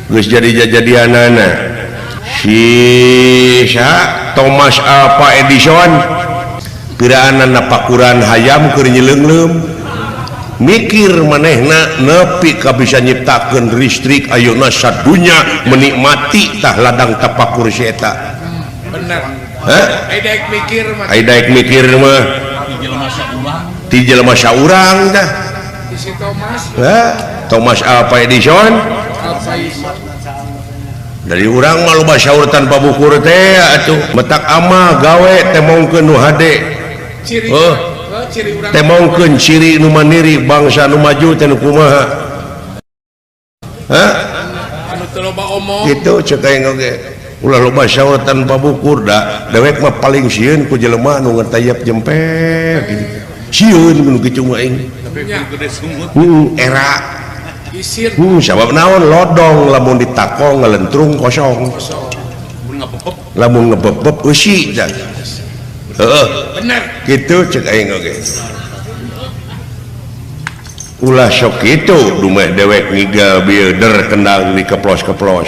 Geus jadi jajadianana si saha Thomas Alva Edison piraanna napakuran hayam keur nyeleungleum mikir manehna nepi ka bisa nyiptakeun listrik ayeuna sadunya menikmati tah ladang tapakur si eta. Bener. Hah? Ai daek mikir mah. Ai daek mikir mah ti jelema saurang tah. Si Thomas. Hah? Thomas Alva Edison. Dari urang mah loba saur tanpa bukur teh atuh metak amal gawe temongkeun nu hade. Ciri oh, ciri urang temongkeun ciri nu mandiri bangsa nu maju teh nu kumaha. Hah? Anu teu loba omong. Kitu cek aing oge. Ulah loba saur tanpa bukur da dewek mah paling sieun ku jelema nu ngetayap jempet gitu. Sieun nu kitu mah aing. Tapi gede sungut. Era isir. Sabab naon lodong lamun ditakong ngelentrung kosong. Lamun ngebebeb eusi tah. Heeh. Bener. Kitu cek aing oge. Ulah sok kitu dumeh dewek ngigal bieu der kendang dikeplos-keplos.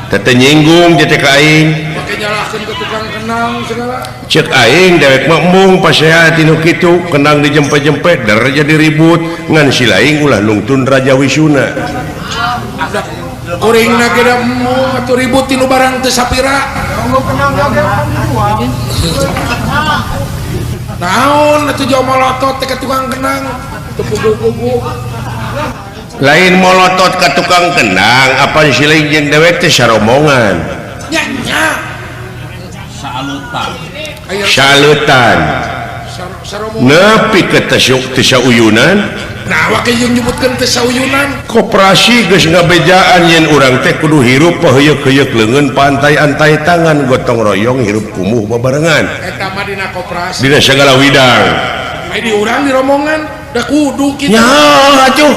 Teu nyinggung teh ka aing. Make nyalahkeun ke tukang kendang segala. Cek aing dewek mah embung pasea tinu kitu kendang dijempe-jempe der jadi ribut ngan si laing ulah nungtun Raja Wisuna. Kuringna ge da embung atuh ribut tinu barang teu sapira. Naon atuh jauh molotot teh ka tukang kendang teu puguh-puguh. Lain molotot ka tukang kendang apa si laing jeung dewek teh saromongan. Nya nya. Salutan. Salutan. Nepi ke teu sauyunan. Nah, wake jeung nyebutkeun teu sauyunan. Koperasi geus ngabejaan yen urang teh kudu hirup peheuyeuk-heuyeuk leungeun pantai-antai tangan gotong royong hirup kumuh babarengan. Eta mah dina koperasi. Dina sagala widang. Ai di urang di rombongan da kudu kitu. Nya atuh.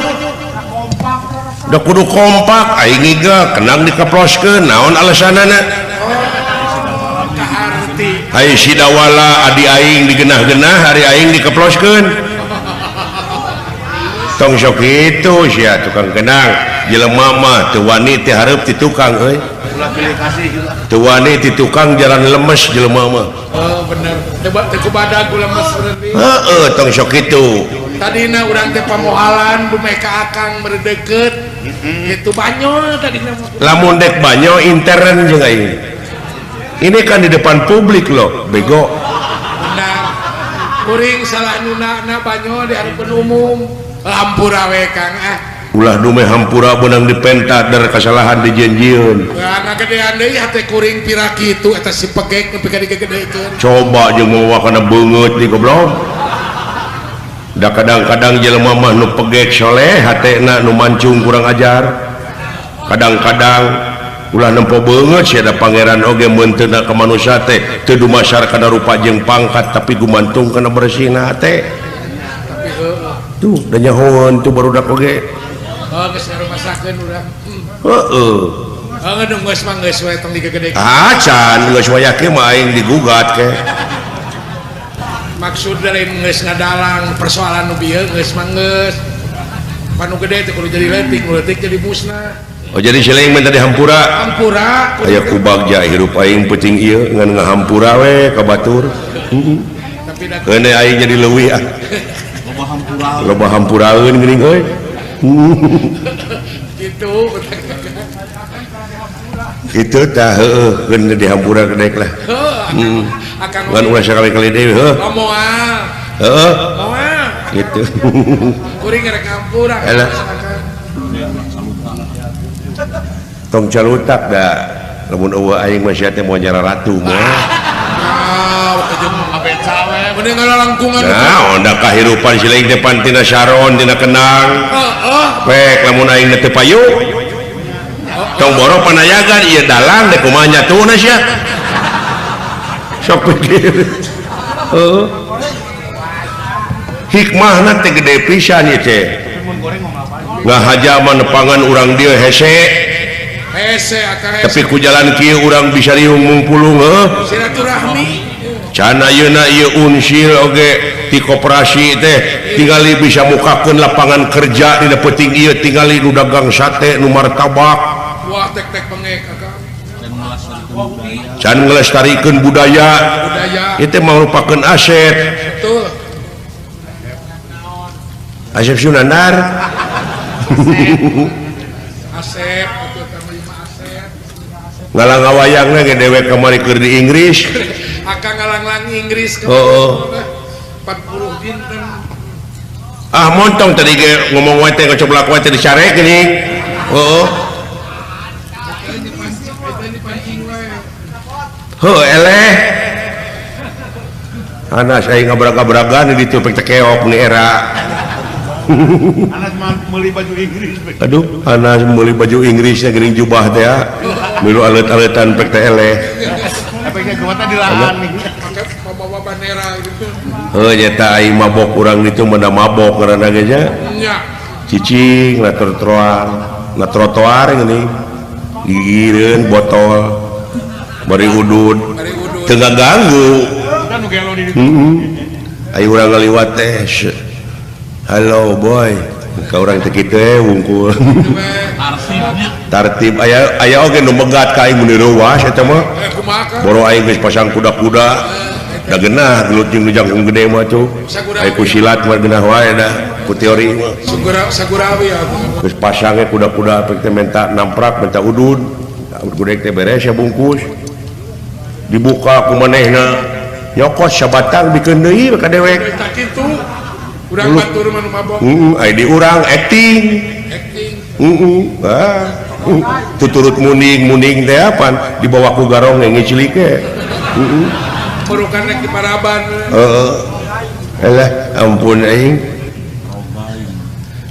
Da kudu kompak aing ngiga kendang dikeploskeun naon alasanana? Oh, kaharti. Ai sidawala adi aing digenah-genah hari aing dikeploskeun. Tong sok kitu sia tukang kendang jelema mah teu wani teh hareup ti tukang euy. Teu wani ti tukang jalan lemes jelema mah. Oh bener. Teu teu kubadag lemes berarti. Heeh tong sok kitu. Tadina urang teh pamohalan dumeh ka akang berdeket. Itu banyo tadina. Lamun dek banyo intern jeung aing. Ini kan di depan publik loh, bego. Nah, kuring salah nunana banyo di hadapan umum. Hampura we Kang ah. Ulah dumeh hampura beunang dipenta der kasalahan dijanjieun. Wah, ngagedean deui hate kuring pira kitu eta si pegek nepi ka digegedekeun. Coba jeung mawa kana beungeut di goblok. Da kadang-kadang jelema mah nu pegek soleh hatena nu mancung kurang ajar. Kadang-kadang ulah nempo beungeut sia da pangeran oge meunteuna ka manusia teh teu dumasar kana rupa jeung pangkat tapi gumantung kana bersihna hate. Tuh da nyahoan tuh barudak oge. Oh geus ngarumasakeun urang. Heeh. Oh ngedung geus mah geus we tong digegedekeun. Ah can geus wayah kieu mah aing digugat ke. Maksud dari geus ngadalang persoalan nu bieu geus mah geus. Panu gede teh kudu jadi leutik, nu leutik jadi musnah. Oh jadi siling minta dihampura. Hampura. Aya ku bagja hirup aing peuting ieu ngan ngahampura we ka batur. Heeh. Tapi da keun aing jadi leuwih ah. Loba hampura. Loba hampuraeun geuning euy. Gitu. Kitu tah heueuh keun dihampura kedek lah. Heeh. Akang ngan ulah sakali-kali deui heuh. Moal. Heeh. Moal. Gitu. Kuring rek hampura. Elah. Tong calutak da lamun eueuh aing mah sia teh moal nyara ratu mah. Ah, jeung abeca we mending ngalalangkungan. Nah, onda kahirupan si laing teh pan tina saron tina kendang. Heeh. Pek lamun aing teh payu. Tong boro panayagan ieu dalang dek kumaha nyatuna sia. Sok pikir. Heeh. Hikmahna teh gede pisan ieu teh. Ngahaja mah nepangan urang dieu hese. Hese akang hese. Tapi ku jalan kieu urang bisa riung mungpulung heuh. Silaturahmi. Can ayeuna ieu unsil oge ti koperasi teh tingali bisa mukakeun lapangan kerja dina peuting ieu tingali nu dagang sate nu martabak. Wah tek-tek pengek akang. Can ngelestarikeun budaya. Itu merupakan aset. Betul. Asep Sunandar. Asep betul tambah Asep. Ngalang-ngawayangna ge dewek kamari keur di Inggris. Akang ngalang-lang Inggris oh, oh. 40 dinten. Ah montong tadi ge ngomong wae teh ngocoblak wae teh disarek geuning. Heeh. Heuh eleh. Anas aing ngabrag-ngabragan di ditu pek teh keok ni era. Anas meuli baju Inggris. Aduh, Anas meuli baju Inggris nya geuning jubah teh ya. Milu alet-aletan pek teh eleh. Efeknya kumaha dilahan nih. Bawa bandera gitu. Heuh nyata aing mabok urang ditu mah mabok ngaranna ge nya. Nya. Cicing na trotoar, na trotoar geuning. Gigireun botol. Bari udud. Teu ngaganggu. Heeh. Aing urang ngaliwat teh. Halo boy, ka urang teh kitu we wungkul. Tartib aya aya oge nu megat ka aing mun reuas eta mah. Boro aing geus pasang kuda-kuda. Da geunah gelut jeung nu jangkung gede mah tuh. Aya ku silat mah geunah wae da ku teori mah. Sagurawi aku. Geus pasang ge kuda-kuda pek teh menta namprak menta udud. Gudeg teh beres ya bungkus. Dibuka ku manehna. Nyokot sabatang bikeun deui ka dewek. Tah kitu. Urang batur mah nu mabok. Heeh, aya di urang acting. Acting. Heeh. Ah. Tuturut muning-muning teh apaan dibawa ku garong ngicilik ge. Heeh. Porukan rek di paraban. Heeh. Elah ampun aing.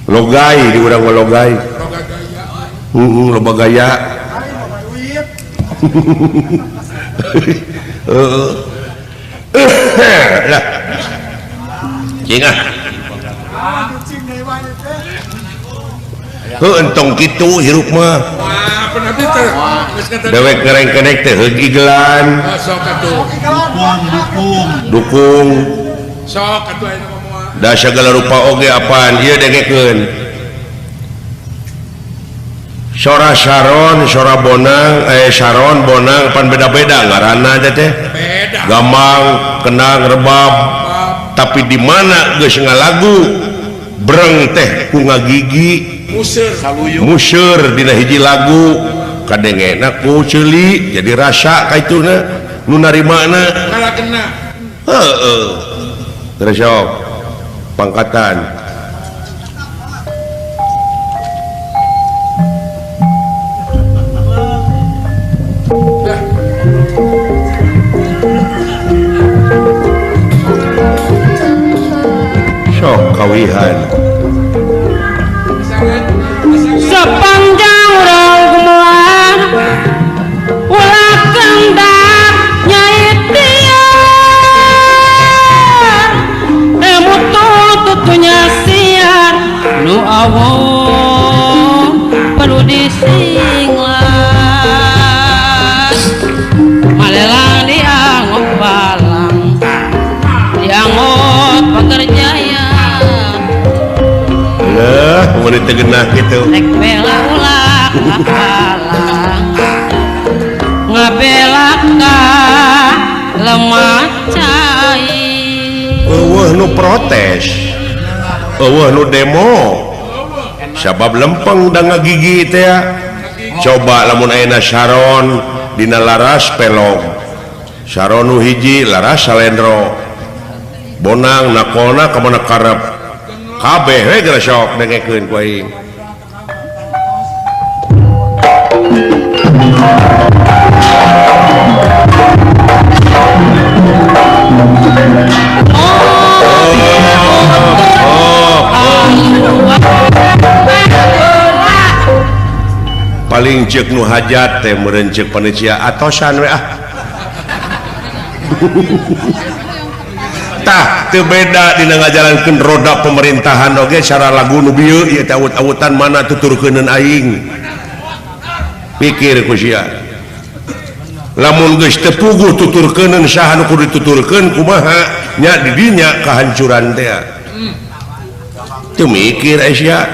Logai di urang mah logai. Loga gaya. Heeh, loba gaya. Heeh. Lah. Cing ah. Heuh entong kitu hirup mah. Wah, pernah teh. Dewek ngerengkenek teh heug igelan. Sok atuh. Dukung, dukung. Sok atuh aya moal. Da sagala rupa oge apaan ieu dengekeun. Sora saron, sora bonang, saron bonang pan beda-beda ngaranna teh teh. Beda. Gamang, kenang, rebab. Tapi di mana geus ngalagu breng teh ku ngagigi museur dina hiji lagu kadengena ku ceuli jadi rasa kaituna nu narimana kena. Heeh. Terus sok pangkatan. Sok kawihan. Sepanjang urang kumaha ulah kendak nyai tiar mutu tutunya siar nu awon perlu disinglas malelang dianggap balang dianggap pekerjaan. Lah, mun teu genah kitu. Rek bela ulah halang ngabela ka lemah cai. Eueuh nu protes. Eueuh nu demo. Sabab lempeng da ngagigi teh. Coba lamun ayeuna saron dina laras pelog. Saron nu hiji laras salendro. Bonang nakolna ka mana karep. Kabeh we geus sok dengekeun ku aing. Paling ceuk nu hajat teh meureun ceuk panitia atosan we ah. Tah teu beda dina ngajalankeun roda pemerintahan oge cara lagu nu bieu ieu teh awut-awutan mana tuturkeuneun aing. Pikir ku sia. Lamun geus teu puguh tuturkeuneun saha nu kudu dituturkeun kumaha nya di dinya kahancuran teh. Teu mikir Aisyah.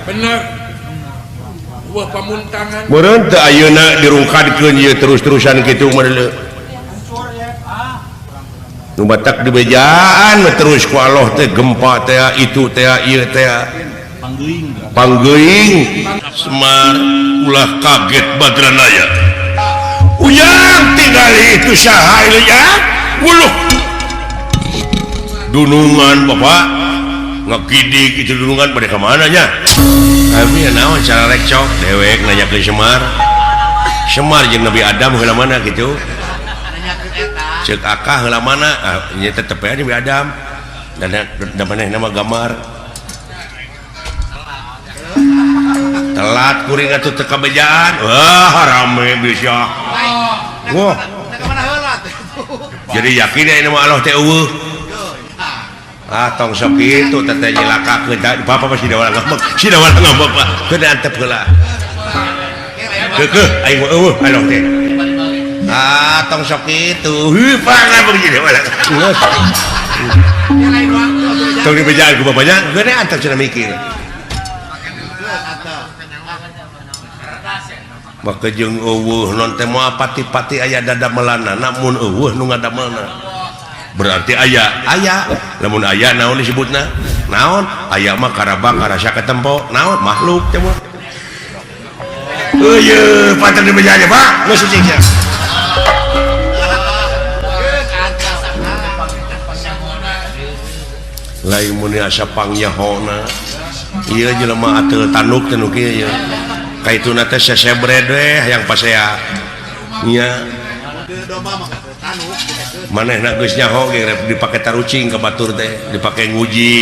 Bener. Wah pamuntangan. Meureun teu ayeuna dirungkadkeun ieu terus-terusan kitu mah deuleu. Nu batak dibejaan terus ku Allah teh gempa teh itu teh ieu teh. Panggeuing. Panggeuing. Semar ulah kaget Badranaya. Ujang tinggali itu saha ieu ya. Uluh. Dunungan bapak ngegidik itu dunungan pada kemana nya? Kami naon cara rekcok dewek nanya ke Semar. Semar jeung Nabi Adam heula mana gitu. Ceuk akah heula mana? Ah nya tetep aya Nabi Adam. Dan da manehna mah gamar. Telat kuring atuh teu kabejaan. Wah rame bisa. Wah. Jadi yakin ya ini mah Allah teh eueuh. Ah tong sok kitu teh teh nyilakakeun bapak pasti da ngambek. Si da ngambek Pak. Keun antep heula. Keukeuh aing mah eueuh Allah teh. Ah tong sok kitu. Heuh Pak ngambek jadi wala. Tong dibejaan ku bapaknya, geus antep cenah mikir. Maka jeung eueuh non teh moal pati-pati aya dadamelana namun eueuh nu ngadamelna berarti aya aya lamun aya naon disebutna naon aya mah karaba karasa katempo naon makhluk teh mah eueuh pantes dibejaan Pak geus cicing sia lain mun asa pangyahona ieu jelema ateul tanduk teh nu kieu ieu kaituna teh sesebred we hayang pasea nya manehna geus nyaho ge rek dipake tarucing ka batur teh dipake nguji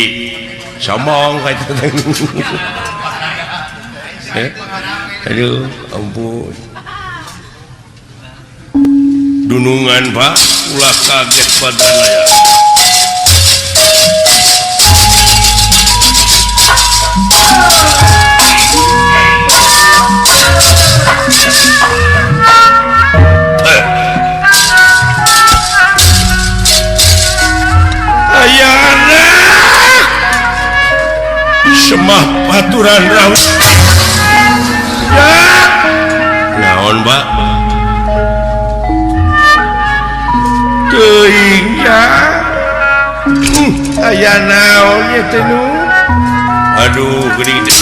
sombong kaitu teh aduh ampun dunungan Pak ulah kaget badanaya. Ayana semah paturan raut ya naon Pak teuing ya aya naon ieu teh nu aduh geuning teh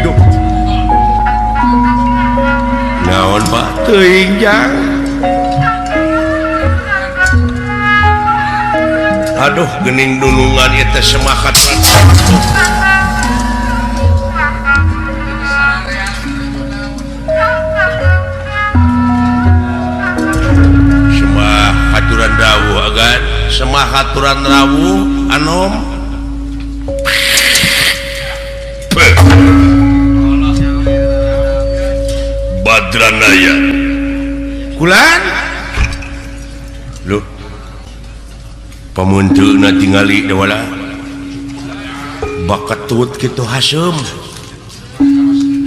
duh naon Pak teuing jang. Aduh gening dunungan ieu teh semakat. Semah haturan rawuh agan, semah haturan rawuh anom. Badranaya. Kulan. Loh. Pamunteuna tingali dewala baketut kitu haseum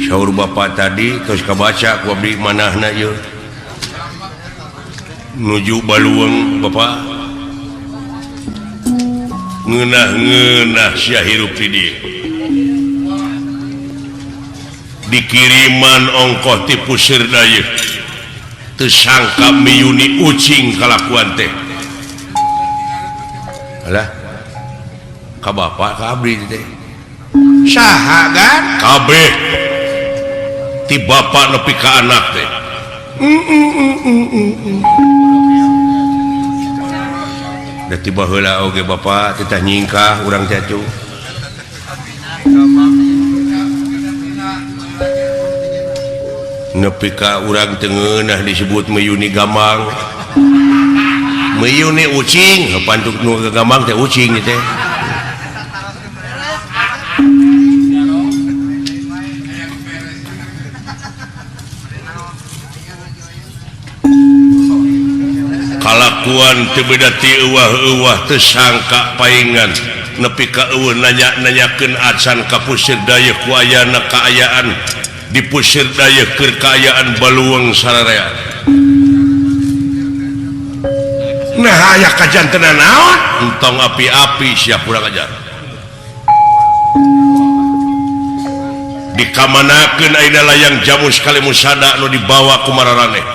saur bapak tadi terus kabaca ku abdi manahna ieu nuju baluweung bapak ngeunah-ngeunah sia hirup di dieu dikiriman ongkoh ti pusir dayeuh teu sangka miyuni ucing kalakuan teh. Alah ka bapak ka abdi teh saha gan kabeh ti bapak nepi ka anak teh. Da tiba heula oge bapak titah nyingkah urang teh atuh. Nepi ka urang teu ngeunah disebut meyuni gamang. Meyuni ucing, pantuk nu gamang teh ucing teh. Kalakuan teu beda ti euwah-euwah teu sangka paingan nepi ka eueuh nanya-nanyakeun acan ka pusir dayeuh ku ayana kaayaan Dipusir daya keur kaayaan baluang sararea. Nah aya kajantenan naon? Entong api-api sia kurang ajar. Dikamanakeun ayeuna layang jamus kalimusada nu dibawa ku mararaneh.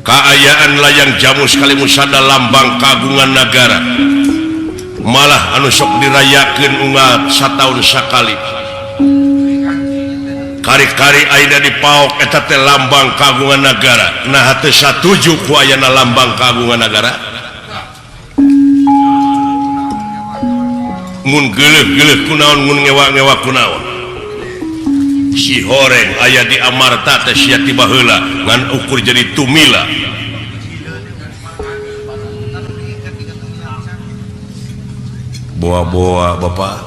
Kaayaan layang jamus kalimusada lambang kagungan nagara malah anu sok dirayakeun unggal sataun sakali. Kari-kari ayeuna dipaok eta teh lambang kagungan nagara. Nah teu satuju ku ayana lambang kagungan nagara. Mun geuleuh-geuleuh kunaon mun ngewa-ngewa kunaon. Si horeng aya di Amarta teh sia ti baheula ngan ukur jadi tumila. Boa-boa bapak.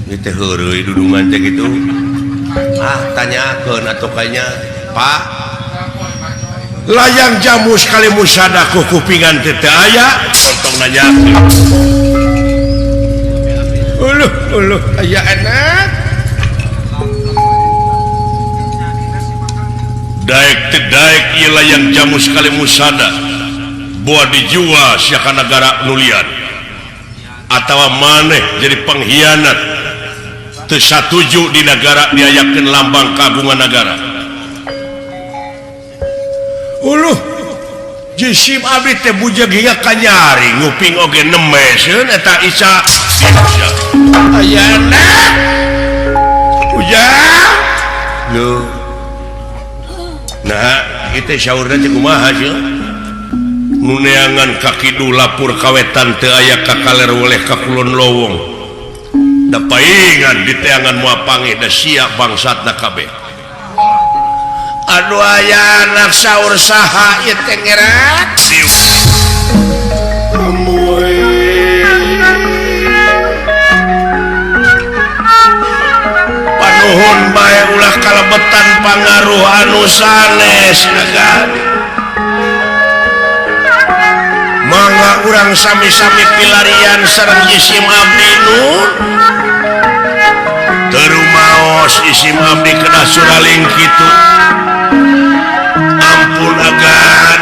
Ieu teh heureuy dudungan teh kitu. Ah tanyakeun atuh kayanya Pak. Layang jamus kalimusada ku kupingan teh teu aya, potong nanyakeun. Uluh uluh aya enak. Daek teu daek ieu layang jamus kalimusada boa dijual sia ka nagara nulian atawa maneh jadi pengkhianat teu satuju di nagara diayakeun lambang kagungan nagara. Uluh jisim abdi teh bujeg hingga kanyari nguping oge nemeseun eta Isa. Aya enak. Ujang. Lho. Nah, ieu teh saurna teh kumaha sih? Nu neangan ka kidul lapur ka wetan teu aya ka kaler weleh ka kulon lowong. Da paingan diteangan moal panggih da sia bangsatna kabeh. Aduh aya anak saur saha ieu teh ngerak. Panuhun bae ulah kalebetan pangaruh anu sanes agan. Mangga urang sami-sami pilarian sareng jisim abdi nun. Teu rumaos jisim abdi kedah suraling kitu. Ampun agan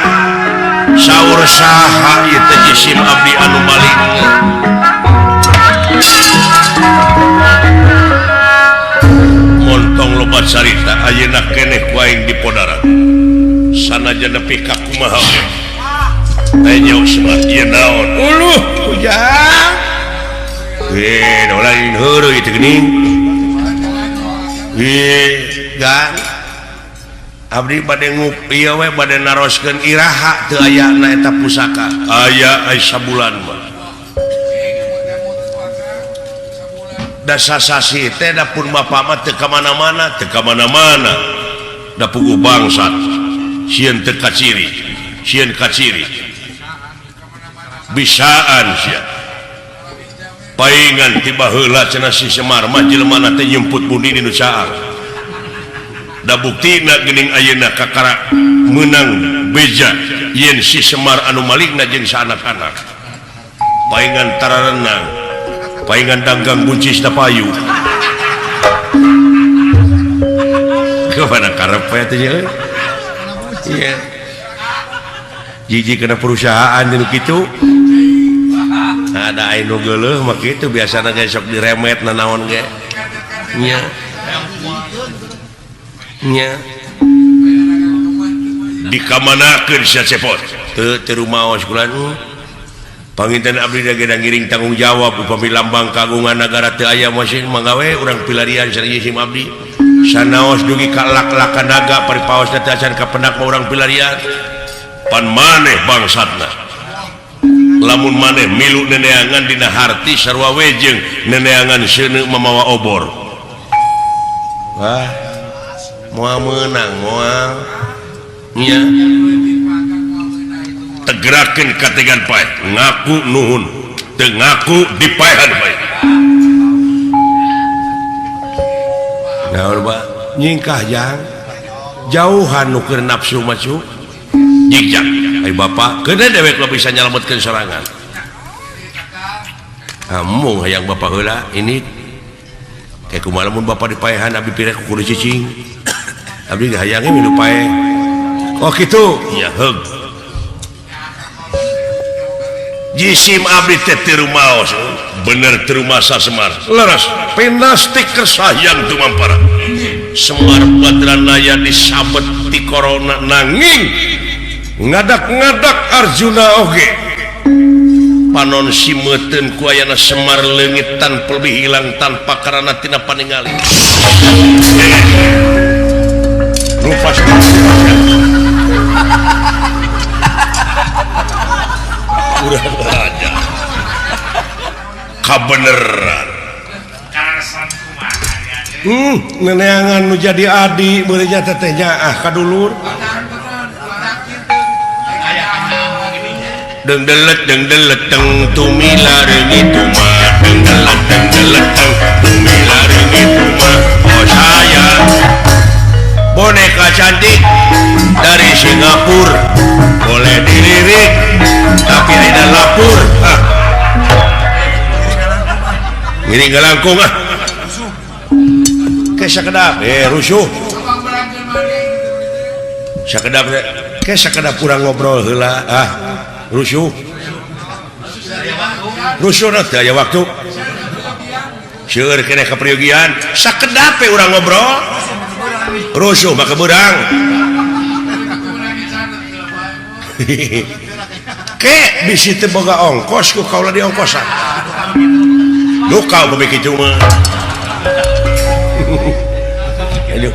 saur saha ieu teh jisim abdi anu maling. Montong loba carita ayeuna keneh ku aing dipodaran. Sanajan nepi ka kumaha ge. Teh jauh semat ieu naon? Uluh ujang. Lain heureuy teh geuning. Gan. Abdi bade ngup ieu we bade naroskeun iraha teu aya na eta pusaka. Aya ai sabulan mah. Da sasasi teh da pun bapa mah teu ka mana-mana, teu ka mana-mana. Da puguh bangsat. Sieun teu kaciri, sieun kaciri. Bisaan sia. Paingan ti baheula cenah si Semar mah jelema teh nyumput buni di nu saang. Da buktina geuning ayeuna kakara meunang beja yen si Semar anu malikna jeung saanak-anak. Paingan tararenang, paingan dagang buncis da payu. Kepada karep we teh nya. Iya. Jiji kana perusahaan nu kitu. Ada anu geuleuh mah kitu biasana ge sok diremet nanaon ge. Nya. Nya. Dikamanakeun sia cepot? Teu teu rumaos kula nu. Panginten abdi da ge ngiring tanggung jawab upami lambang kagungan nagara teu aya masih manggawe urang pilarian sareng jisim abdi. Sanaos dugi ka lak-lakan naga paripaos teh acan kapendak mah urang pilarian. Pan maneh bangsatna. Lamun maneh milu neneangan dina harti sarua we jeung neneangan seuneu mamawa obor. Wah, moal meunang moal. Nya. Tegerakeun kategan paeh, ngaku nuhun, teu ngaku dipaehan bae. Naon ba? Nyingkah jang. Jauhan nu keur nafsu mah cu. Jigjak ai bapak keun dewek lo bisa nyalametkeun sorangan. Amung hayang bapak heula ini kayak kumaha lamun bapak dipaehan abdi pireh ku kudu cicing. Abdi hayangnya minum paeh. Oh kitu ya heug. Jisim abdi teh teu rumaos bener teu rumasa Semar. Leres pinastik kersayang tumampara. Semar Badranaya disabet ti corona nanging ngadak-ngadak Arjuna oge. Panon simeuten ku ayana Semar leungit tanpa lebih hilang tanpa karana tina paningali. Rupa kurang aja kabeneran neneangan nu jadi adi beureunya teteh nyaah ka dulur deng delet teng tumila reungit tuma deng delet teng tumila reungit tuma. Oh saya boneka cantik dari Singapura boleh dilirik tapi tidak lapor. Ngiring galangkung ah ke sakedap rusuh sakedap ke sakedap kurang ngobrol heula ah rusuh rusuh teh aya waktu seueur keneh kapriogian sakedap we urang ngobrol rusuh maka beurang. Ke bisi teu boga ongkos ku kaula di ongkosan duka upami kitu mah. Aduh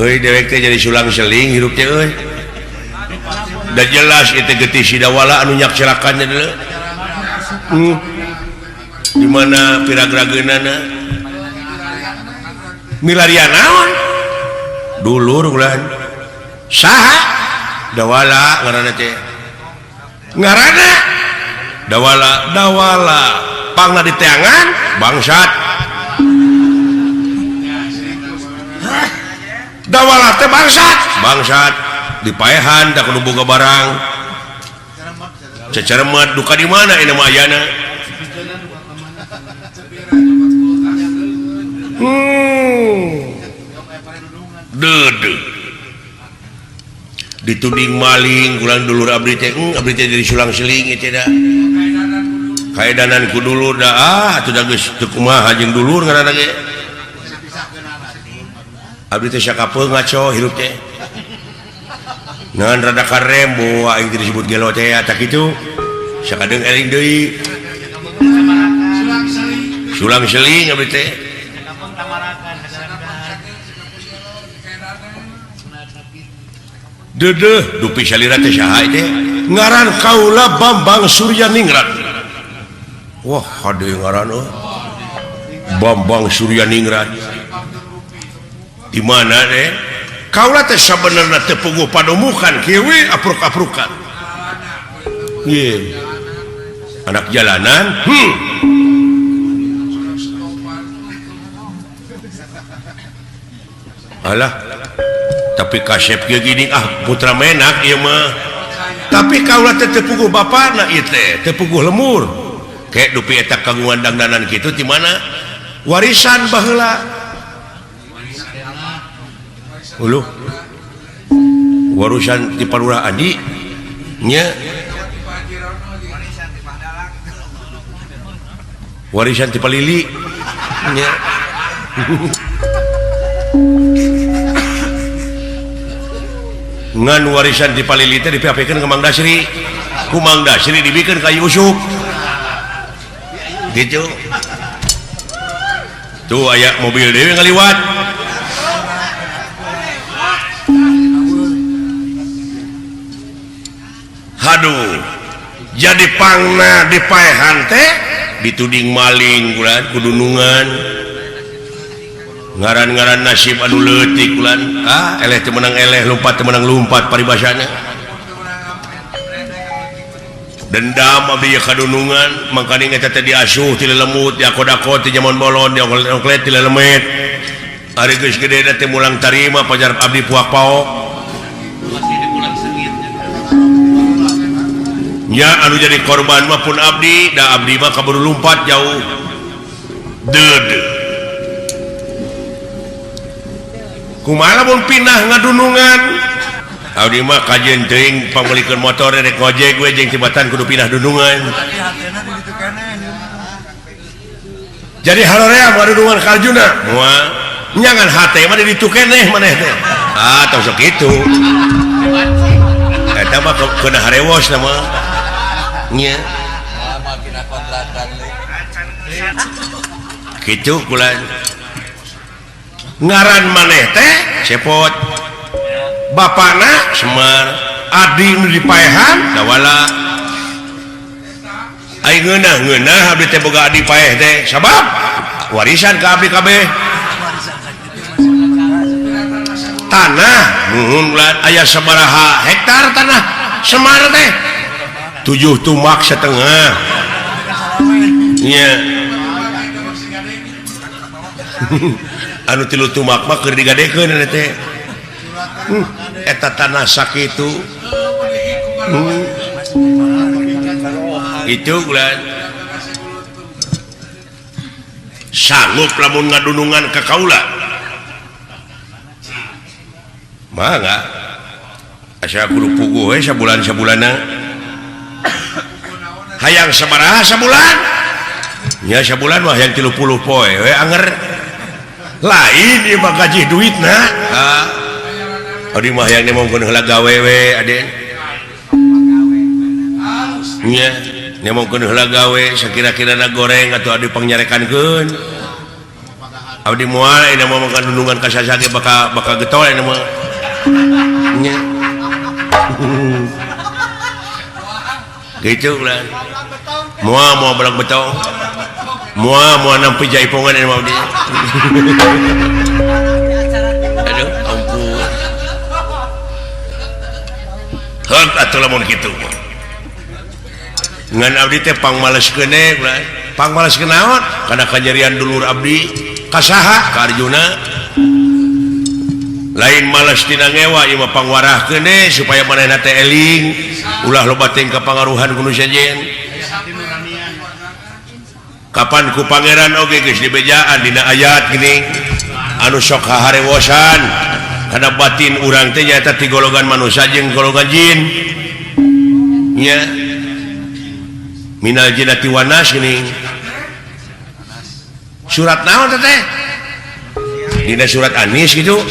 euy dewek teh jadi sulang seling hirup teh euy. Da jelas itu getih sidawala anu nyak celakannya deuleu. Di mana piragrageunana milarian naon dulur ulah saha dawala ngaranna teh ngaranna dawala dawala pangna diteangan bangsat dawala teh bangsat bangsat dipaehan da kudu boga barang ceceremet duka di mana ini mah ayana. Dede dituding maling kurang dulur abdi teh abdi teh jadi sulang seling teh da kaedanan ku dulur da ah atuh da geus teu kumaha jeung dulur ngaranna ge abdi teh sakapeung ngaco hirup teh ngan rada karembo aing teh disebut gelo teh tah kitu sakadeung eling deui sulang seling abdi teh. Dedeh dupi salira teh saha teh ngaran kaula Bambang Suryaningrat. Wah hade ngaran euy Bambang Suryaningrat di mana teh kaula teh sabenerna teu puguh padomukan kieu we apruk-aprukan ye anak jalanan. Alah tapi kasep kieu gini ah putra menak ieu mah tapi kaula teh teu puguh bapana ieu teh teu puguh lemur ke dupi eta kagungan dangdanan kitu ti mana warisan baheula uluh warisan ti Palurah Adi nya warisan ti Palili nya. Ngan warisan di Palili teh dipiapikeun ka Mang Dasri ku Mang Dasri dibikeun ka Yusuf gitu tuh aya mobil deui ngaliwat. Haduh jadi pangna dipaehan teh dituding maling ulah kudunungan ngaran-ngaran nasib anu leutik ulan ah eleh teu meunang eleh lompat teu meunang lompat paribasana dendam abdi kadunungan mangkaning eta teh diasuh ti lelemut diakod-akod ti jaman bolon diongklet ti lelemet ari geus gede teh mulang tarima pajar abdi puak paok. Nya anu jadi korban mah pun abdi, da abdi mah kaburu lumpat jauh. Deud. Kumaha lamun pindah ngadunungan? Abdi mah kajeun teuing pangmeulikeun motor rek ngojek we jeung tibatan kudu pindah dunungan. Jadi haroream ngadunungan ka Arjuna. Moal. Nyangan hate mah di ditu keneh maneh teh. Ah, tong sok kitu. Eta mah keuna harewos na mah. Nya. Kitu kula. Ngaran maneh teh Cepot. Bapana Semar, adi nu dipaehan Dawala. Ai ngeunah-ngeunah abdi teh boga adi paeh teh sabab warisan ka abdi kabeh. Tanah nuhun ulah aya sabaraha hektar tanah Semar teh 7 tumak setengah. Nya. Anu 3 tumak mah keur digadekeun eta teh. Eta tanah sakitu. Itu ulah sanggup lamun ngadunungan ka kaula. Mangga. Asa kudu puguh we sabulan-sabulanna. Hayang sabaraha sabulan? Nya sabulan mah hayang 30 poe we anger. Lain ieu mah gaji duitna. Ah. Abdi mah hayang nemongkeun heula gawe we aden. Nya nemongkeun heula gawe sakira-kirana goreng atuh abdi pangnyarekankeun. Abdi moal ayeuna mah makan dunungan ka saha ge bakal getol ayeuna mah. Nya. Gitu lah. Moal moal belag betong. Moal moal nampi jaipongan ayeuna mah abdi. Aduh, ampun. Heug atuh lamun kitu. Ngan abdi teh pangmaleskeun we, pangmaleskeun naon? Kana kanyerian dulur abdi ka saha? Ka Arjuna. Lain males tina ngewa ieu mah pangwarahkeun supaya manehna teh eling, ulah loba teuing kapangaruhan ku nu sejen. Kapan ku pangeran oge geus dibejaan dina ayat geuning anu sok haharewosan kana batin urang teh nyaeta ti golongan manusia jeung golongan jin. Nya minal jinnati wan nas geuning. Surat naon teh? Dina surat Anis gitu.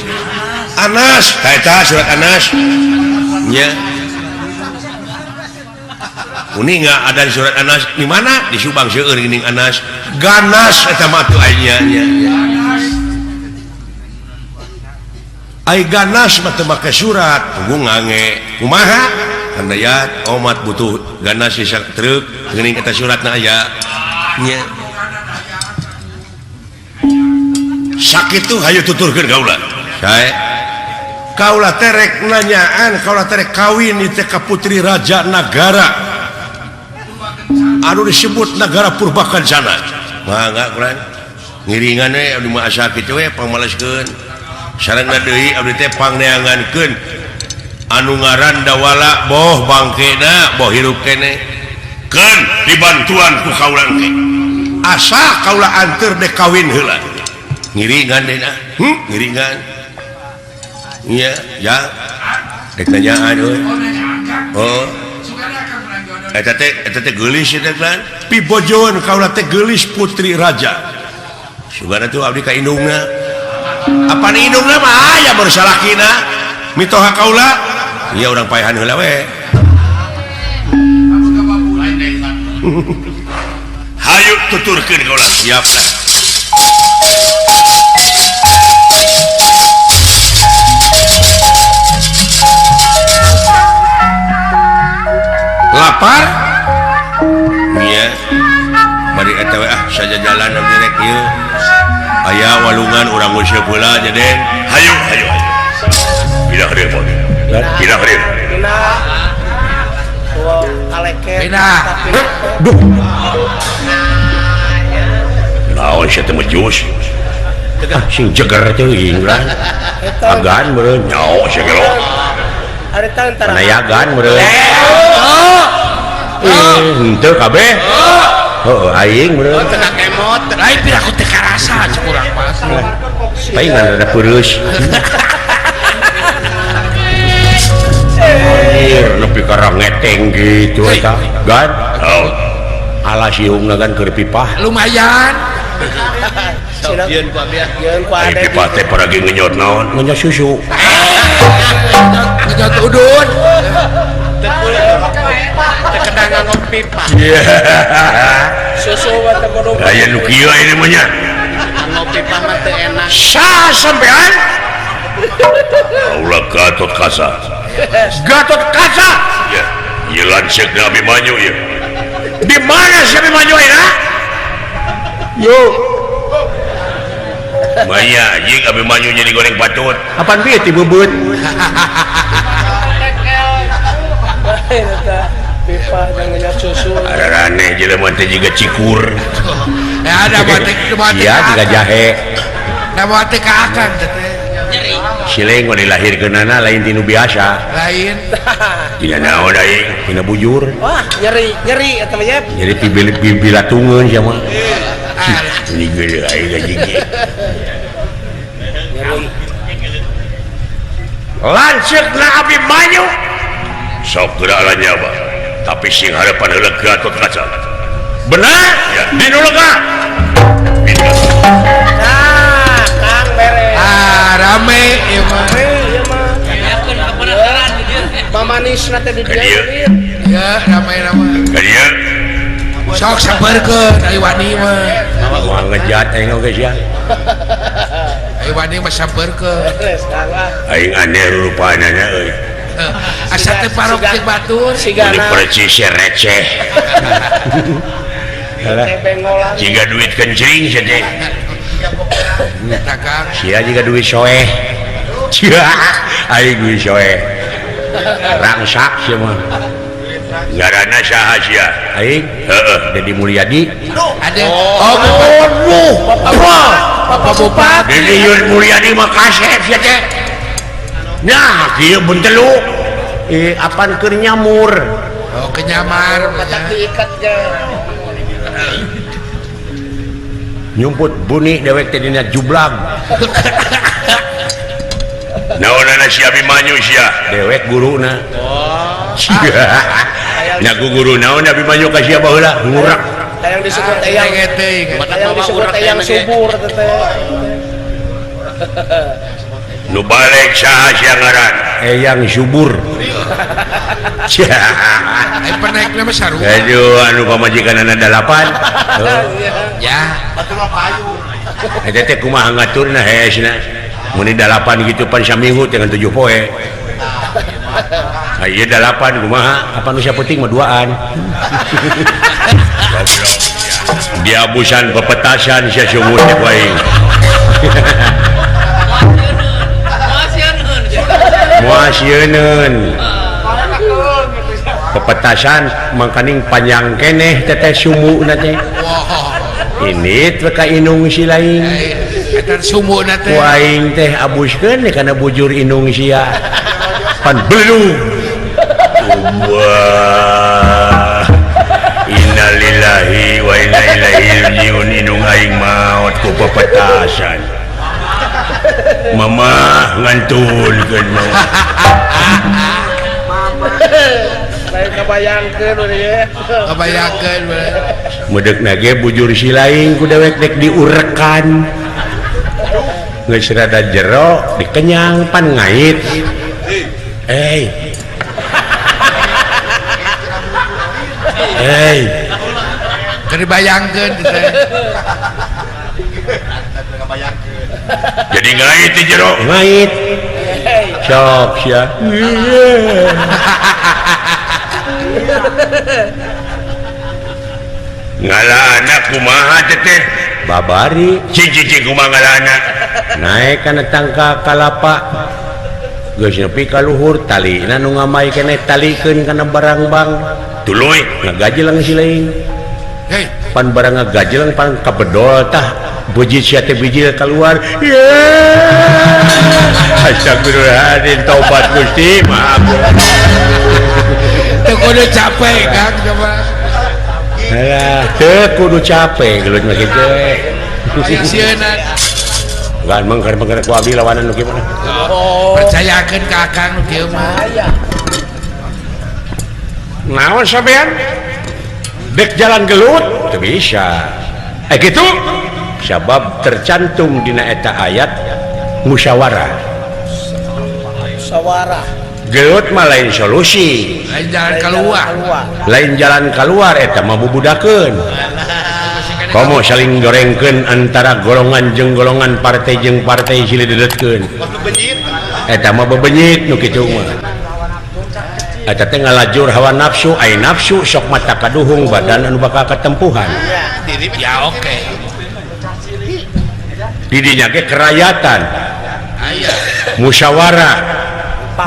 Anas, eta surat Anas. Nya. Uni enggak ada di surat Anas di mana? Di Subang seueur geuning Anas. Ganas eta mah atuh aya nya. Ai ganas mah teu make surat, tunggu ngange. Kumaha? Karena ya omat butuh ganas sisa truk geuning eta suratna aya. Nya. Sakitu hayu tuturkeun kaula. Sae. Kaula terek nanyaan, kaula terek kawin di teh ka putri raja nagara. Anu disebut nagara Purbakancana. Mangga kurang. Ngiringan we abdi mah asa kitu we pangmaleskeun. Sarengna deui abdi teh pangneangankeun anu ngaran Dawala boh bangkena boh hirup keneh. Keun dibantuan ku kaula engke. Asa kaula anteur dek kawin heula. Ngiringan deui nah. Ngiringan. Iya, ya. Rek nanyaan euy. Oh. Eta teh geulis eta kan. Pibojoeun kaula teh geulis putri raja. Sugana tuh abdi ka indungna. Apa ni indungna mah aya baru salakina. Mitoha kaula. Ieu urang paehan heula we. Hayu tuturkeun kaula. Siap lah. Lapar? Iya. Bari eta we ah sajajalan abdi rek ieu. Aya walungan urang nguseup heula jadi. Hayu hayu hayu. Pindah ka dieu, pindah ka dieu. Pindah. Pindah. Duh. Naon sia teh mejus? Ah sing jeger teuing urang. Agan meureun nyaho sia gelo. Ari tentara. Panayagan meureun. Henteu kabeh. Heeh, aing meureun. Teu kakemot, lain piraku teu karasa cek urang mah. Paingan rada peureuh. Anjir, nepi ka ngeteng gitu eta. Gan. Alas iungna gan keur pipah. Lumayan. Sieun ku abi. Sieun ku ade. Pipah teh paragi ngenyot naon? Ngenyot susu. Ngenyot udun. Teu kedang nganggo pipa. Susu mah teu kudu. Aya nu kieu ini mah nya. Nganggo pipa mah teu enak. Sah sampean. Kaula Gatot Kaca. Gatot Kaca. Ya, ieu lanceukna Abimanyu ieu. Di mana si Abimanyu ayeuna? Yo. Maya anjing Abimanyu jadi goreng patut. Apaan bieu ti beubeut? Pipa dan ngenyot susu. Araraneh jelema teh jiga cikur. Ya ada batik batik. Iya jiga jahe. Da batik ka akang teh. Sileng mah dilahirkeunana lain tinu biasa. Lain. Tina naon aing? Tina bujur. Wah, nyeri, nyeri eta mah yep. Nyeri pibilatungeun sia mah. Ini gede aing gaji ge. Nyeri. Lanceukna Abimanyu. Sok geura alanya bah. Tapi sing harapan heula Gatot Kaca. Benar? Ya, dinu lega. Nah, Kang beres. Ah, rame ieu mah. Ieu mah. Mamanisna teh di dieu. Ya, rame-rame. Ka dieu. Sok sabarkeun ai wani mah. Moal ngejat aing oge sia. Ai wani mah sabarkeun. Beres, Kang ah. Aing aneh rupaanana euy. Asa teh parok teh batur sigana percis receh. Jika duit kencing sia teh. Sia jiga duit soeh. Aing duit soeh. Rangsak sia mah. Ngaranna saha sia? Aing? Heeh, Dedi Mulyadi. Ade. Oh, Bapak Bupati. Dedi Mulyadi mah kasep sia teh. Nah, kieu bentelu. Apaan keur nyamur? Oh, kenyamar. Katak diikat ge. Nyumput buni dewek teh dina jublag. Naonana si Abimanyu sia? Dewek guruna. Oh. Nya ku guru naon Abimanyu ka sia baheula? Ngurek. Hayang disebut eyang hayang disebut eyang subur teh. Nu balik saha sia ngaran? Eyang subur. Ai penaikna mah sarua. Aduh, anu pamajikanana 8. Ya, batu mah payu. Eta teh kumaha ngaturna hesna. Mun 8 gitu pan saminggu teh 7 poe. Ah ieu 8 kumaha? Apa nu sapenting mah duaan. Diabusan pepetasan sia sumur teh ku aing. Muasieun pepetasan mangkaning panjang keneh teteh sumuna teh. Ini teh ka inung si lain. Eta sumuna teh. Ku aing teh abuskeun kana bujur inung sia. Pan belung. Wah. Innalillahi wa inna ilaihi rajiun inung aing maot ku pepetasan. Mama ngantulkeun mama. Mama. Lain kabayangkeun we ye. Kabayangkeun we. Medeukna ge bujur si lain ku dewek dek diurekan. Geus rada jero dikenyang pan ngait. Eh. Hey. Keur dibayangkeun teh. Jadi ngait di jero ngait. Sok sia. Ngala anak kumaha teh? Babari. Cing kumaha ngala anak? Naek kana tangka kalapa. Geus nepi ka luhur talina nu ngamai keneh talikeun kana barangbang. Tuluy ngagajelang si lain. Hei, Pan barang ngagajeleng pan kabedol tah bujit sia teh bijil keluar. Yeee. Astagfirullahaladzim, taubat Gusti, maaf. Teu kudu capek Kang coba. Alah, teu kudu capek gelut mah kitu. Sieuna. Gan mengker-mengker ku abdi lawanan nu kieu mah. Percayakeun ka Akang nu kieu mah. Naon sampean? Dek jalan gelut teu bisa. Kitu sabab tercantum dina eta ayat musyawarah. Musyawarah. Gelut mah lain solusi. Lain jalan keluar. Lain jalan keluar eta mah bubudakeun. Komo saling gorengkeun antara golongan jeung golongan, partai jeung partai silih dedetkeun. Eta mah bebenyit nu kitu mah. Eta teh ngalajur hawa nafsu, ai nafsu sok mata kaduhung badan anu bakal katempuhan. Ya oke. Didinya ge kerayatan. Musyawarah.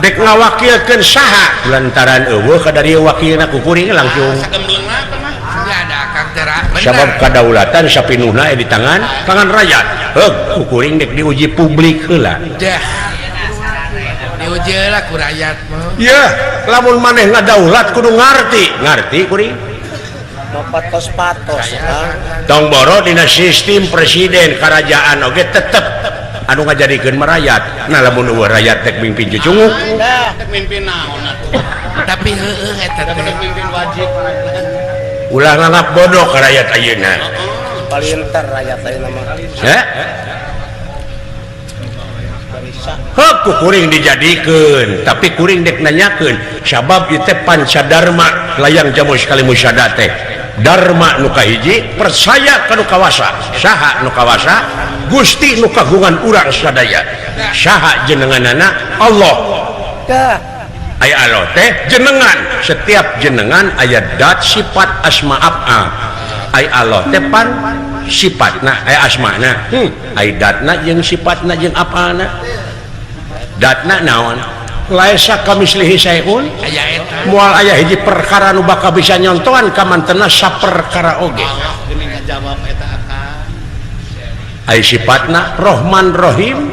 Dek ngawakilkeun saha lantaran eueuh kadarieu wakilna ku kuring langsung. Sabab kadaulatan sapinuhna di tangan tangan rakyat. Heug ku kuring dek diuji publik heula. Dah. Diuji heula ku rakyat mah. Yeuh, lamun maneh ngadaulat kudu ngarti. Ngarti kuring. Patos-patos. Tong boro dina sistem presiden kerajaan oge tetep anu ngajadikeun merayat. Nah lamun eueuh rakyat tek mimpin cucunguk. Tek mimpin naon atuh. Tapi heueuh eta teh mimpin wajib. Ulah nganggap bodoh ka rakyat ayeuna. Palinter rakyat ayeuna mah. Heh? Heuh ku kuring dijadikeun, tapi kuring dek nanyakeun sabab ieu teh pancadarma layang jamus kali musyada teh. Dharma nu kahiji percaya ka nu kawasa. Saha nu kawasa? Gusti nu kagungan urang sadaya. Saha jenenganana? Allah. Dah. Aya Allah teh jenengan. Setiap jenengan aya dat sifat asma af'al. Aya Allah teh pan sifatna, aya asmana. Aya datna jeung sifatna jeung af'alna. Datna naon? Laisa kamislihi syai'un. Aya eta. Moal aya hiji perkara nu bakal bisa nyontohan ka mantena saperkara oge. Aya sifatna Rahman Rahim.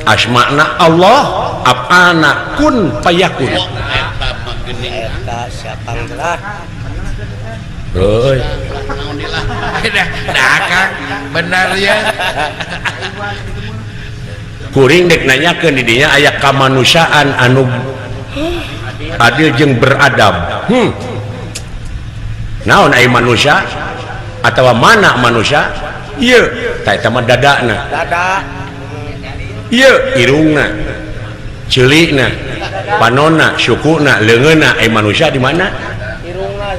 Asmana Allah, af'alna kun fayakun. Eta siapa lah? Heuy. Nah, Kang, benar ya. Kuring dek nanyakeun di dinya aya kamanusiaan anu adil jeung beradab. Naon aya manusia atawa mana manusia? Ieu tah eta mah dadana. Dada. Ieu irungna, ceulikna, panonna, sukuna, leungeunna aya manusia di mana? Irungna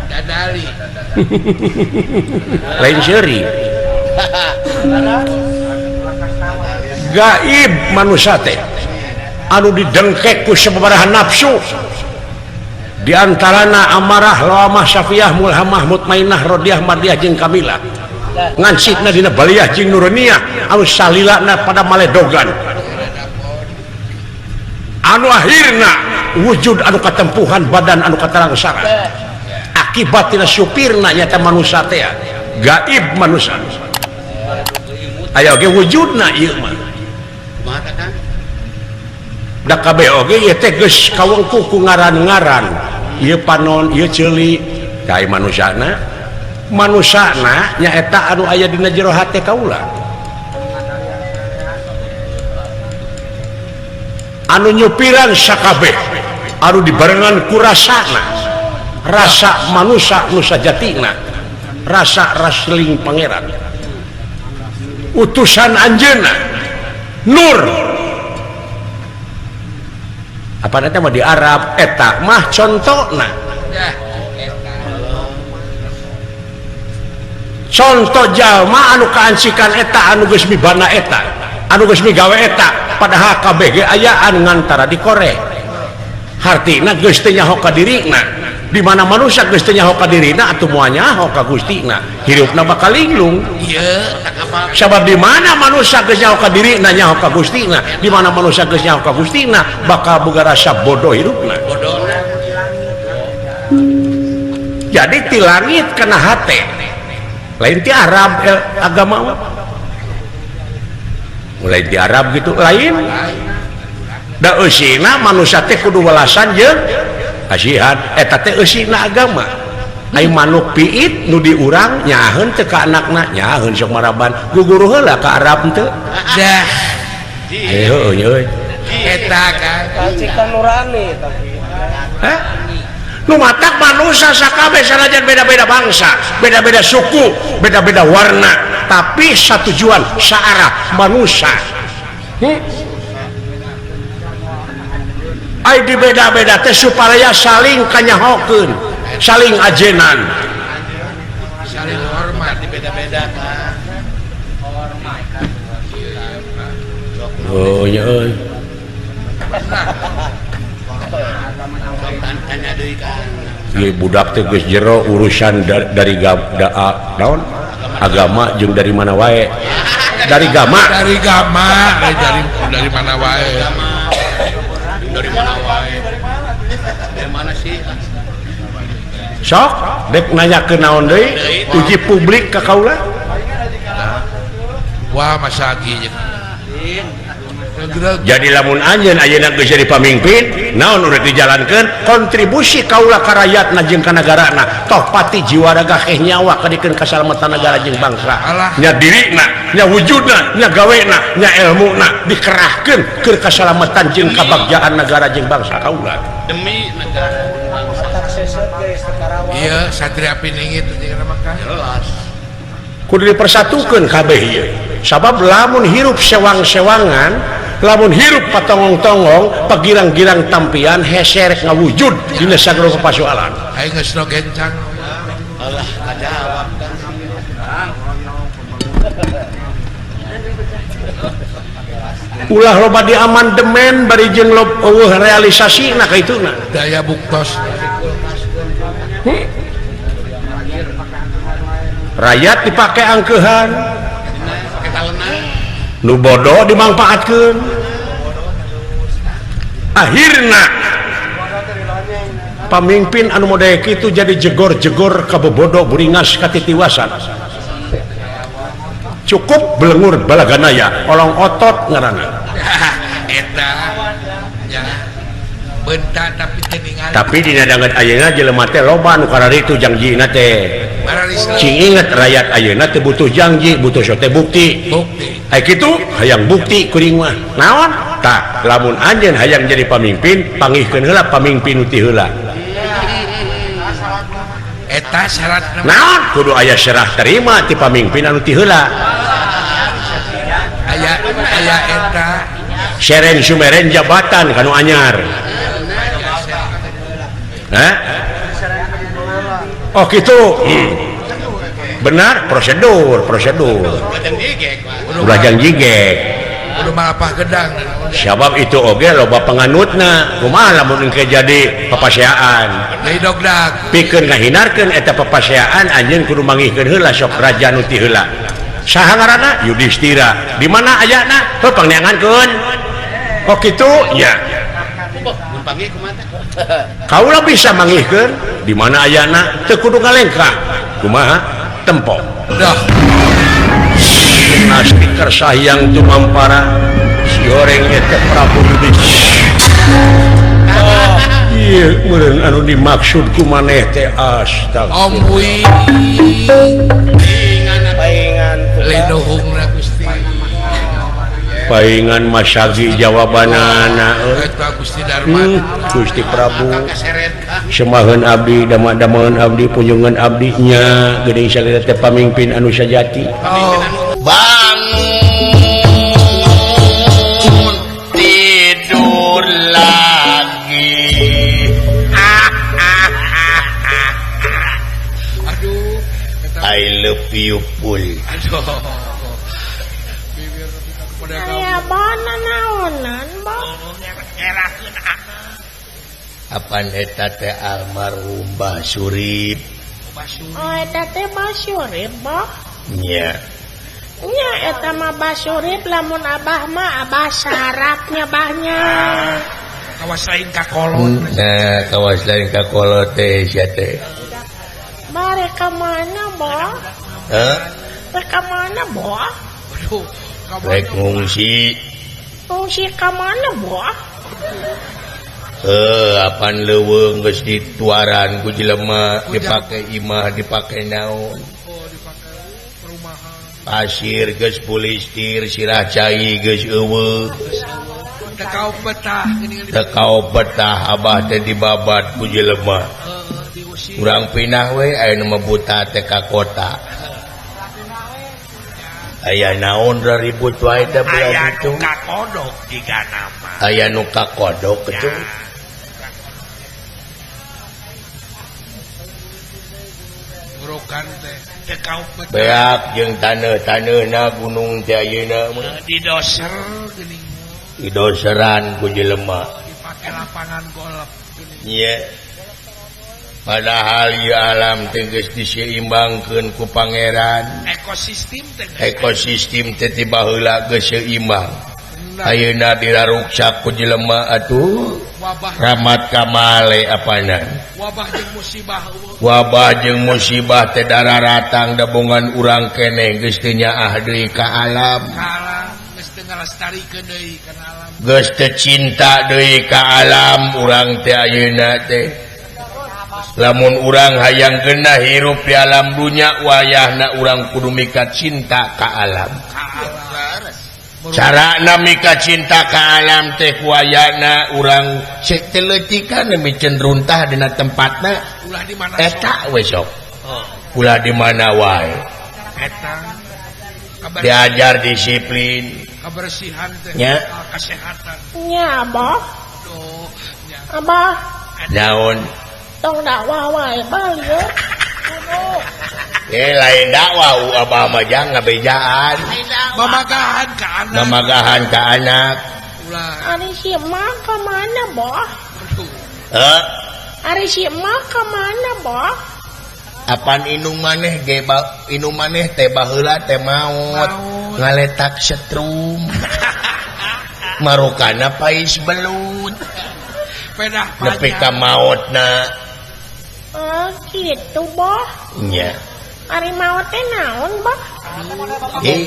dadali. Lain seuri. Gaib manusia teh anu didengkek ku sababaraha nafsu di antarana amarah lawamah syafiyah mulhamah mutmainah rodiah mardiah jeung kamilah ngancikna dina baliyah jeung nuruniyah anu salilana pada maledogan anu akhirna wujud anu katempuhan badan anu katalangsara akibat tina supirna nyata manusia teh gaib manusia aya oge wujudna ieu mah. Da kabeh oge ieu teh geus kawengku ku ngaran-ngaran ieu panon ieu ceuli ka manusana manusana nyaeta anu aya dina jero hate kaula anu nyupiran sakabeh anu dibarengan ku rasana rasa manusa nu sajatina rasa rasling pangeran utusan anjeunna nur apa nanti mah di Arab eta mah contona contoh jalma anu kaancikan eta anu geus mibana eta anu geus migawe eta padahal kabeh ge ayaan ngantara dikorek hartina geus teu nyaho ka dirina di mana manusia geus teu nyaho ka dirina atuh moal nyaho ka Gustina hirupna bakal linglung. Ieu sabab di mana manusia geus nyaho ka dirina nyaho ka Gustina di mana manusia geus nyaho ka Gustina bakal boga rasa bodoh hirupna. Bodoh. Jadi ti langit kana hate. Lain ti Arab agama mah. Mulai di Arab gitu lain. Da eusina manusia teh kudu welasan jeung kasihan eta teh eusina agama. Ai manuk piit nu di urang nyaheun teu ka anakna, nyaheun sok maraban guguru heula ka Arab teu. Dah. Heueuh euy. Eta kan kacikan nurani tapi. Hah? Nu matak manusia sakabeh sanajan beda-beda bangsa, beda-beda suku, beda-beda warna, tapi satu tujuan, saarah manusia. Ai di beda-beda teh supaya saling kanyahokeun, saling ajenan, saling hormat di beda-beda kan. Hormat. Oh nya euy. Ieu budak teh geus jero urusan dari naon? Agama jeung dari mana wae? Dari gama. Dari gama, dari mana wae? Dari mana wae? Dari mana sih? Sok, dek nanya ke naon deui? Uji publik ka kaula? Wah, masa ge. Jadi lamun anjeun ayeuna geus jadi pamimpin, naon udah dijalankeun kontribusi kaula ka rakyatna jeung ka nagarana. Toh pati jiwa raga keh nyawa kadikeun kasalamatan negara jeung bangsa. Nya dirina, nya wujudna, nya gawena, nya elmuna dikerahkeun keur kasalamatan jeung kabagjaan negara jeung bangsa kaula. Demi negara bangsa. Iya, Satria Piningit jeung mah jelas. Kudu dipersatukeun kabeh ieu. Sabab lamun hirup sewang-sewangan, lamun hirup patongong-tongong, pagirang-girang tampian hese rek ngawujud dina sagala pasoalan. Aing geus nu gencang. Alah, kajawab kan. Ulah loba diamandemen bari jeung eueuh realisasina ka ituna. Daya buktos. Rakyat dipake angkeuhan. Nu bodoh dimanfaatkeun. Akhirna pamimpin anu model kitu jadi jegor-jegor ka bobodo buringas katitiwasan. Cukup belengur balaganaya, olong otot ngaranna. Eta ya bentak tapi teu ningali. Tapi dina danget ayeuna jelema teh loba nu kararitu jangjina teh. Cing inget rakyat ayeuna teh butuh janji, butuh sote bukti. Bukti. Ai kitu hayang bukti kuring mah. Naon? Tah, lamun anjeun hayang jadi pamimpin, pangihkeun heula pamimpin nu ti heula. Eta syaratna. Naon? Kudu aya serah terima ti pamimpin anu ti heula. Aya aya eta seren sumeren jabatan kanu anyar. Hah? Oh gitu. Benar, prosedur. Ulah janji gek. Kudu malapah gedang. Sabab itu oge loba penganutna. Kumaha lamun engke jadi papaseaan. Deui dogdag. Pikeun ngahinarkeun eta papaseaan anjeun kudu mangihkeun heula sok raja nu ti heula. Saha ngaranna? Yudhistira. Di mana ayana? Heuh pangneangankeun. Oh kitu nya. Kaula bisa mangihkeun di mana ayana teu kudu ngalengkah. Kumaha? Tempo. Dah. Nasti kersayang tumampara si oreng eta Prabu Yudhistira. Oh, ieu meureun anu dimaksud ku maneh teh astagfirullah. Om Wi. Paingan linuhungna Gusti. Paingan masagi jawabanana eta Gusti Darma. Gusti Prabu. Semaheun abdi, dama-damaeun abdi, punjungan abdi nya geuning salira teh pamimpin anu sajati. Oh. Bangun tidur lagi. Aduh, I love you pul. Aduh. Aya bana naonan, Bang? Apan eta teh almarhum Mbah Surip. Oh, eta teh Mbah Surip, Bang? Nya. Nya eta mah Mbah Surip lamun abah mah abah sarapnya bahnya. Kawas lain ka kolot. Nah, kawas lain ka kolot teh sia teh. Bare ka mana, Bah? Heh? Rek ka mana, Bah? Aduh, rek ngungsi. Ngungsi ka mana, Bah? Apan leuweung geus dituaran ku jelema dipake imah dipake naon. Oh, dipake perumahan. Pasir geus pulistir, sirah cai geus eueuh. Teu betah geuning. Teu betah abah teh dibabat ku jelema. Urang pindah we aya nu mah buta teh ka kota. Aya naon ribut wae teh belah aya ditu. Nu kakodok jiga nama. Aya nu kakodok kitu. Burukan teh teu kaop betah. Beak jeung taneuh-taneuhna gunung teh ayeuna mah. Didoser geuning. Didoseran ku jelema. Dipake lapangan golf geuning. Nya. Padahal ieu alam teh geus diseimbangkeun ku pangeran. Ekosistem teh ekosistem teh ti baheula geus seimbang. Ayeuna diraruksak ku jelema atuh. Wabah Ramat kamale apana. Wabah jeung musibah. Wabah jeung musibah teh dararatang dabongan urang keneh geus teu nyaah deui ka alam. Ka alam geus teu ngalestarikeun deui kana alam. Geus teu cinta deui ka alam urang teh ayeuna teh. Lamun urang hayang genah hirup di alam dunya wayahna urang kudu mika cinta ka alam. Carana mika cinta ka alam teh wayahna urang seteletikan micen runtah dina tempatna ulah di mana eta we sok. Ulah di mana wae. Eta diajar disiplin, kebersihan teh, nya, kesehatan. Nya, Abah. Nya. Abah. Naon? Tong dakwah wae bal ye. Lain dakwah abah mah jang ngabejaan. Mamagahan ka anak. Mamagahan ka anak. Ulah. Ari si emak ka mana, Bah? Heh? Ari si emak ka mana, Bah? Apan inung maneh ge inung maneh teh baheula teh maot ngaletak setrum. Marukana pais belut. Pedah nepi ka maotna. Oh, gitu, Bah. Nya. Ari maot teh naon, Bah?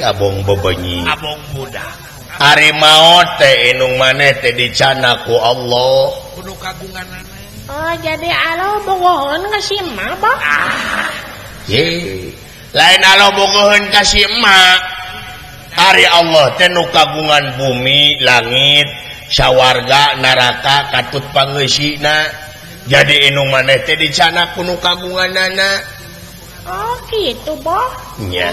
Abong bebenyi. Abong budak. Ari maot teh inung maneh teh dicana ku Allah. Kudu kagunganana. Oh, jadi Allah bogoheun ka si emak, Bah? Ah. Ye. Lain Allah bogoheun ka si emak. Ari Allah teh nu kagungan bumi, langit, sawarga, neraka, katut pangeusina. Jadi inung maneh teh dicana ku nu kagunganana. Oh, gitu, Bah. Nya.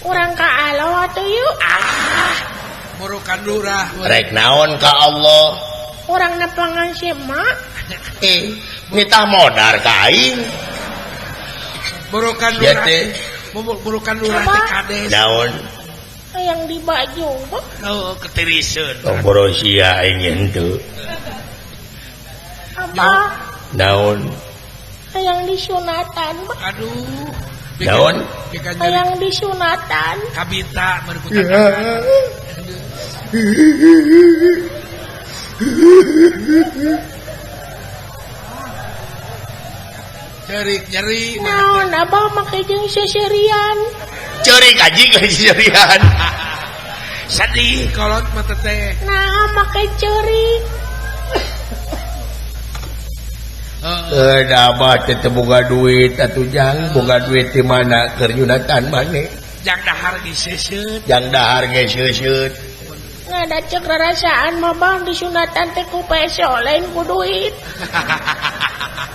Urang ka Allah atuh yuk. Ah, burukan lurah. Rek naon ka Allah? Urang nepangan si emak. Nitah modar ka aing. Burukan lurah. Burukan lurah teh kades. Naon? Yang di baju, Bah. Oh, ketiriseun. Oh, borosia aing henteu. Abah. Naon? Yang disunatan, Bah. Aduh. Naon? Yang disunatan. Kabita merikutan. Cerik nyeri. Naon abah make jeung seserian. Cerik aji ge seserian. Sedih kolot mah teh. Nah, make cerik. Abah teh teu boga duit atuh jang, boga duit di mana keur nyunatan maneh. Jang dahar ge seuseut. Jang dahar ge seuseut. Ngada cek rarasaan mah bang disunatan teh ku peso lain ku duit.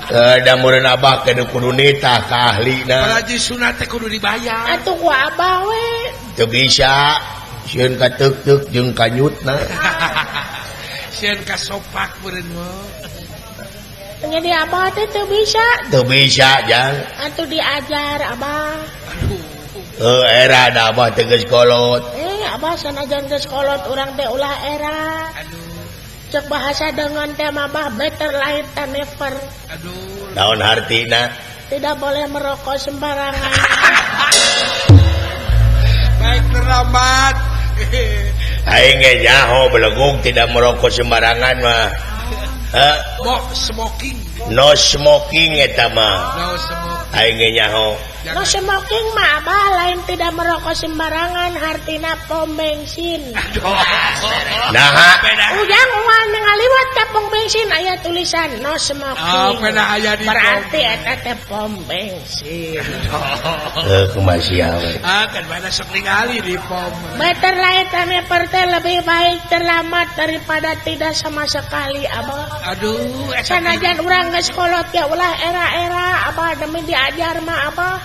Da meureun abah ke kudu nitah ka ahlina. Paraji sunat teh kudu dibayar. Atuh ku abah we. Teu bisa. Sieun ka teuk-teuk jeung kanyutna. Sieun ka sopak meureun mah. Jadi abah teh teu bisa. Teu bisa jang. Atuh diajar abah. Aduh. Era da abah teh geus kolot. Abah sanajan geus kolot urang teh ulah era. Aduh. Cek bahasa dengan teh mah better lahir than never. Aduh. Naon hartina? Tidak boleh merokok sembarangan. Baik terlambat. Aing ge nyaho belegug tidak merokok sembarangan mah. Smoking. No smoking eta mah. No smoking. Aing ge nyaho. No smoking mah abah lain tidak merokok sembarangan hartina pom bensin. Nah, ujang uang ngaliwat ka pom bensin aya tulisan no smoking. Oh, pena aya di berarti eta teh pom bensin. Heuh kumaha sia we. Ah, kan mana sok ningali di pom. Better late than never teh lebih baik terlambat daripada tidak sama sekali abah. Aduh, sanajan urang geus kolot ya ulah era-era abah demi diajar mah abah.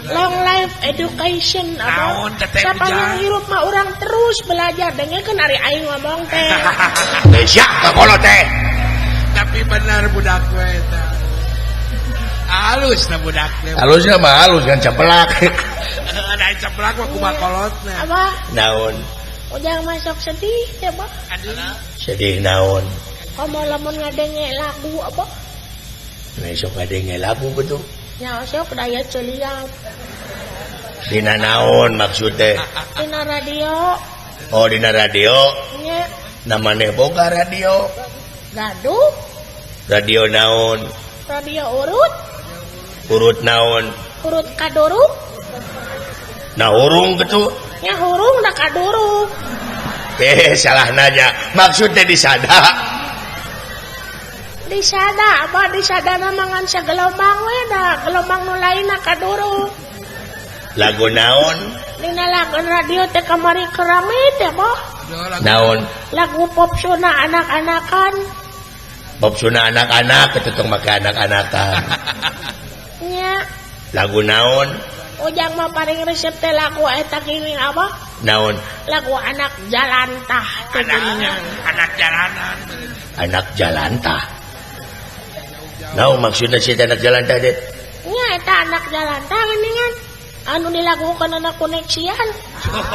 Long life education abah. Sapanjang hirup mah urang terus belajar dengekeun ari aing ngomong teh. Teh sia ka kolot teh. Tapi benar budak we eta. Halus na budak teh. Halusna mah halus kan capelak. Da capelak mah kumaha kolotna. Abah. Naon? Ujang masuk sedih teh, Bah. Aduh. Sedih naon? Komo lamun ngadenge lagu abah. Besok ngadenge lagu betul. Ya sok daya celiang. Dina naon maksud teh? Dina radio. Oh, dina radio. Nya. Namanya boga radio. Gaduh. Radio naon? Radio urut. Urut naon? Urut kaduruk. Nah hurung gitu. Nya hurung da kaduruk. Salah nanya. Maksudnya disada. Disada apa disadana mangan sagelombang we da gelombang nu lainna kaduruk. Lagu naon? Dina lagu radio teh kamari kerame teh boh. Naon? Lagu pop suna anak-anakan. Pop suna anak-anak ketutung make anak-anakan. Nya. Lagu naon? Ujang mah paling resep teh lagu eta gini abah. Naon? Lagu anak jalantah teh anak jalanan. Anak jalantah. Naon maksudna si anak jalantah teh? Nya eta anak jalantah geuningan anu dilakukan anak koneksian.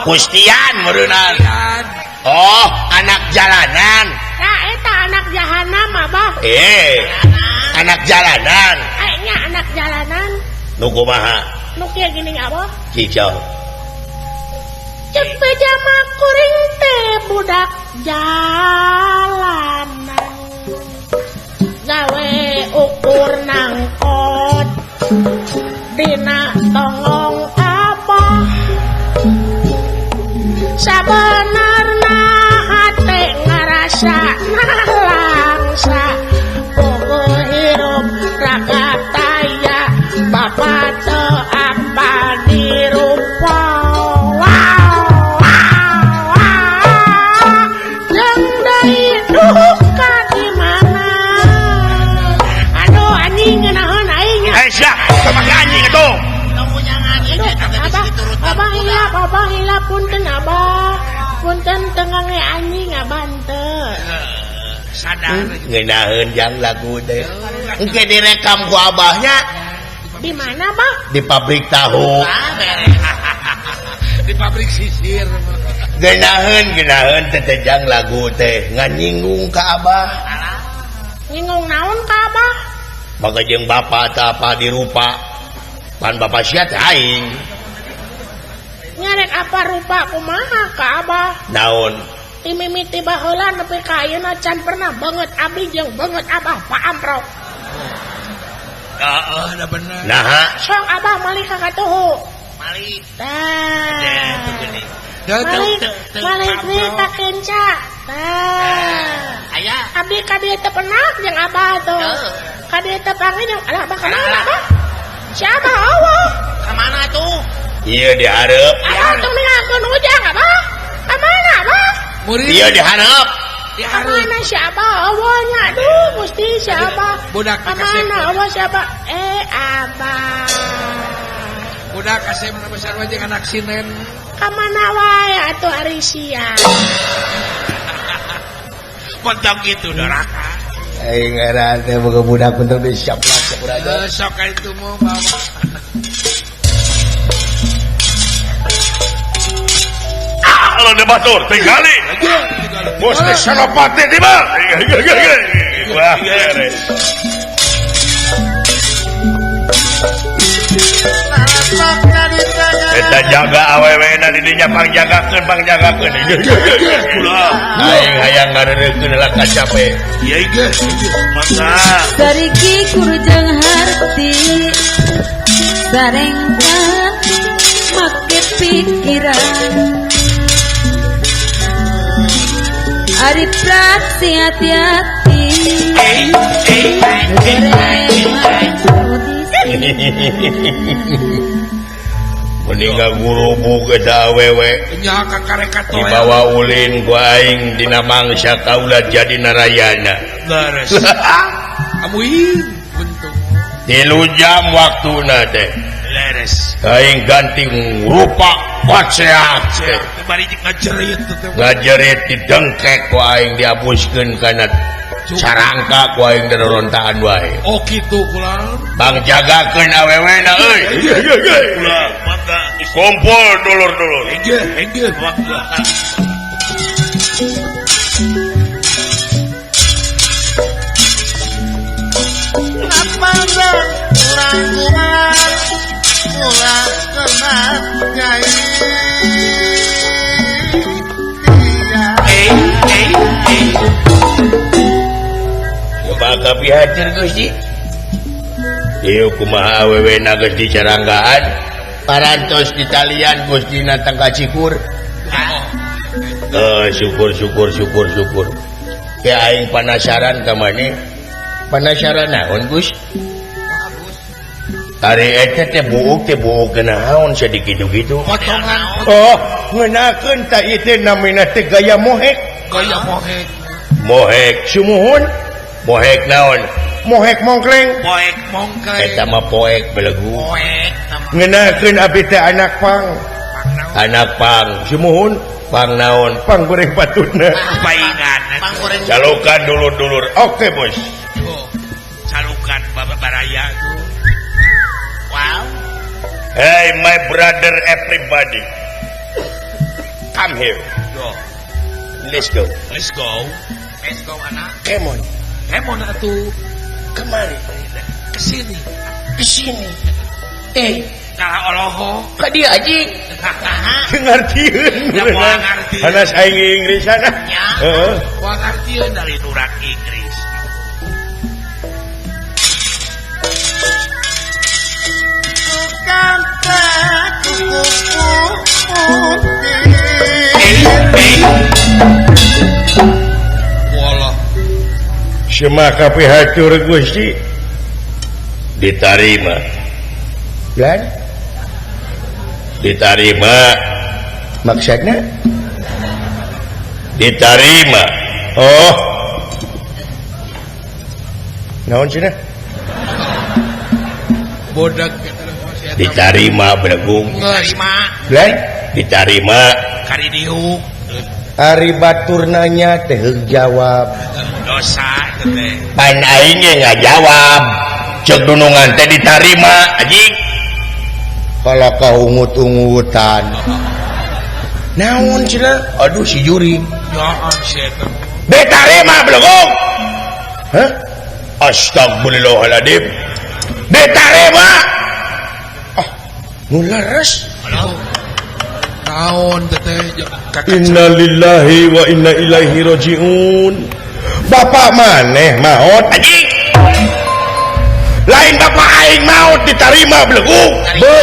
Kustian meureunnan. Oh, anak jalanan. Nah, eta anak jahanam abah. Anak jalanan. Nya anak jalanan. Nu kumaha? Nu kieu geuning abah. Cicau. Ceuk pejama kuring teh budak jalanan. Gawe ukur nangkot dina tongong abah. Sabenarna hate ngarasa nalangsa bogo hirup raga taya bapa teu apa dirupa. Wow, wow, wow. Jeung deui duka di mana. Aduh anjing ngeunaheun aing. Sia, kumaha anjing atuh? Abah hilap, abah hilap punten abah. Punten tengange anjing abah henteu. Sadar ngeunaheun jang lagu teh. Engke direkam ku abahnya. Di mana, Bah? Di pabrik tahu. Di pabrik sisir. Geunaheun teh jang lagu teh nganyinggung ka abah. Nyinggung naon ka abah? Maka jeung bapa teh apa dirupa. Pan bapa sia teh aing. Nyarek apa rupa kumaha ka abah? Naon? Ti mimiti baheula nepi ka ayeuna can pernah banget abdi jeung banget abah paamprok. Heeh, da bener. Naha? Sok abah malih ka katuhu. Malih. Tah. Malih deui ka kenca. Tah. Aya. Abdi ka dieu teu penak jeung abah tuh. Ka dieu teu panggil jeung alah abah ka mana abah? Siapa Allah? Ka mana tuh? Ieu dihareup. Abah tong ningalkeun ujang abah. Ka mana abah? Ieu dihareup. Ka mana si abah awalnya? Aduh, Gusti si abah. Budak ka mana Allah siapa? Abah. Budak kasep na besar wae jeung anak sinen. Ka mana wae atuh ari sia. Pentong kitu doraka. Aing era teh boga budak pentong disiaplak sakurang. Sok ka itu mah bawa. Kalau di batur tinggali. Bos teh Senopati di mah. Wah, beres. Eta Jaga awewena di dinya pangjagakeun pangjagakeun. Aing hayang ngareurekeun lah kacape. Ieu ge mangga. Sariki kurjang harti sarengkan make pikiran ari praksi hati-hati. Meninggal guru eta awewe dibawa ulin ku aing dina mangsa kaula jadi narayana. Leres. Amuin untung. 3 jam waktuna teh. Leres. Aing ganti rupa koceak. Bari ngajerit teh. Ngajerit didengkek ku aing diabuskeun kana sarangka ku aing darontaan wae. Oh kitu kula. Bang jagakeun awewena euy. Kula mangga kumpul dulur-dulur. Hege hege mangga. Lapang kurang ulah kena nyai. Kumaha pihatur Gusti? Ieu kumaha awewena geus dicaranggaan parantos ditalian Gustina tangka cikur. Syukur syukur syukur syukur. Ke aing panasaran ka maneh. Panasaran naon Gus? Ari eta teh buuk naon sakitu-kitu. Potongan. Oh, ngeunakeun ta ieu teh namina teh gaya mohek. Gaya mohek. Mohek sumuhun. Mohek naon? Mohek mongkleng. Mohek mongkleng. Eta mah poek belegu. Poek. Ngeunakeun abdi teh anak pang. Anak pang sumuhun. Pang naon? Pang goreng patutna. Paingan. Pang goreng. Calukan dulur-dulur. Oke, Bos. Oh. Calukan Bapak Baraya tuh. Wow. Hey my brother everybody. Come here. Go. Let's go. Let's go. Let's go anak. Come on. Come on atuh. Kemari. Kesini. Kesini. Kalah oloho. Ka dieu anjing. Ngartieun. Ya moal ngartieun. Hanas aing Inggrisan. Heeh. Moal ngartieun dari urang Inggris. Semaka pihatur Gusti ditarima. Lan ditarima maksudna ditarima. Oh. Naon cenah? Bodak ditarima belegung. Diterima. Lan ditarima kari diuk. Ari batur nanya teh jawab. Dosa teh. Pan aing ge ngajawab. Ceuk dunungan teh ditarima anjing. Kalau kaungut-ungutan. Naon cenah? Aduh si juri. Ya eta. Ditarima belegung. Hah? Astagfirullahaladzim. Ditarima. Ah, nu leres. Naon teh Innalillahi wa inna ilaihi rajiun. Bapak maneh maot anjing. Lain bapak aing maot ditarima belegung. Be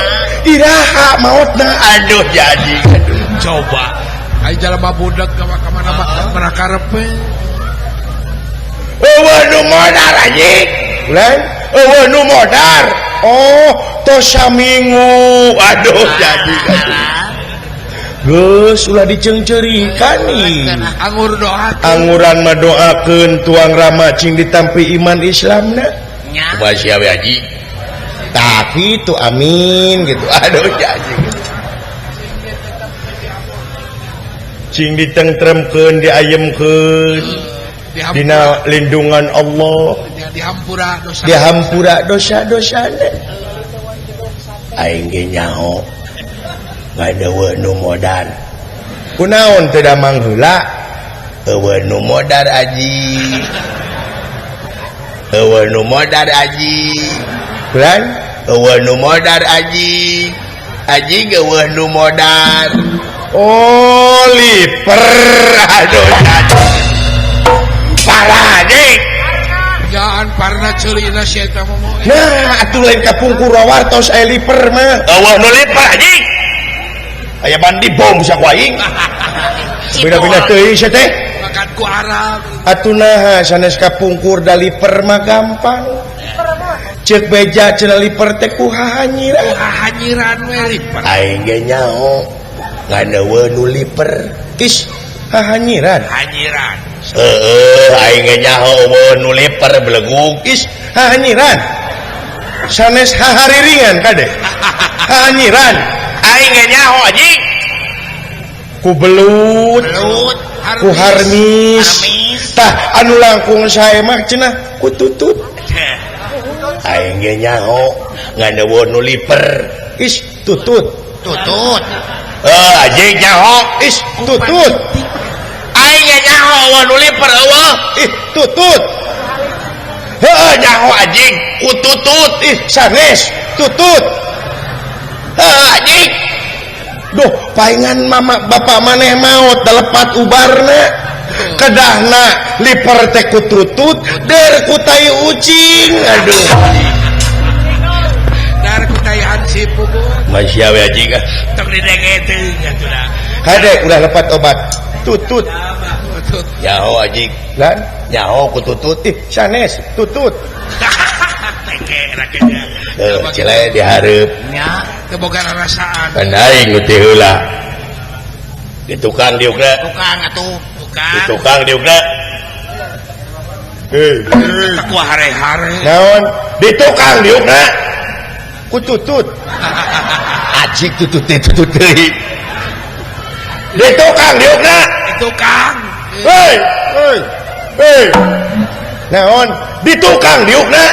iraha maotna aduh jadi. Aduh. Coba aing jalma budak ka mana mana karepe. Eueuh nu modar anjing. Lain eueuh nu modar. Oh, tos saminggu. Aduh jadi. Aduh. Geus ulah diceungceurikan nih. Angur doakeun. Anguran mah doakeun tuang rama cing ditampi iman Islamna. Nya. Kumaha sia we haji? Tah kitu amin gitu. Aduh jadi. Cing ditengtremkeun, diayemkeun. Dina lindungan Allah. Dihampura dosa. Dihampura dosa-dosana. Aing ge nyaho. Ngadewe nu modar. Kunaon teu damang heula? Eueuh nu modar aji. Eueuh nu modar aji. Bulan eueuh nu modar aji. Aji geuweuh nu modar. Oh liper aduh parah anjing. Jangan parna ceulina si eta momo. Nah atuh lain kapungkur wartos aya liper mah. Eueuh nu liper anjing. Aya bandi bom sia ku aing. Beda-beda teuing sia teh. Makan ku Arab. Atuh naha sanes kapungkur da liper mah gampang. Ceuk beja cenah liper teh ku hahanyiran. Ku hahanyiran we liper. Aing ge nyaho. Ngan eueuh nu liper. Is hahanyiran. Hanyiran. Heeh, aing ge nyaho eueuh nu liper belegug. Is hahanyiran. Sanes hahariringan kade. Hahanyiran. Aing ge nyaho anjing. Ku belut, ku harmis. Tah anu langkung sae mah cenah ku tutut. Aing ge nyaho ngan eueuh nu liper. Is tutut. Tutut. Anjing nyaho is tutut. Aing ge nyaho eueuh nu liper eueuh. Ih tutut. Heuh nyaho anjing ku tutut. Ih sanes tutut. Heuh anjing. Duh paingan mama bapak maneh maot dalepat ubarna. Kedahna liper teh ku tutut, der ku tai ucing. Aduh. Dar ku tai hansip pugu. Masya we anjing ah. Tong didenge teuing atuh da. Hade ulah lepat obat. Tutut. Tutut. Nyaho anjing. Lan nyaho ku tutut. Ih sanes tutut. Teke rakenya. Heuh cele dihareup. Nya teu boga rarasaan. Kan aing nu teh heula. Di tukang diukna. Tukang atuh. Tukang. Di tukang diukna. Heuh. Ku hare-hare. Naon? Di tukang diukna. Ku tutut. Ajik tutut teh tutut deui. Di tukang diukna. Di tukang. Hei, hei. Hei. Naon? Di tukang diukna.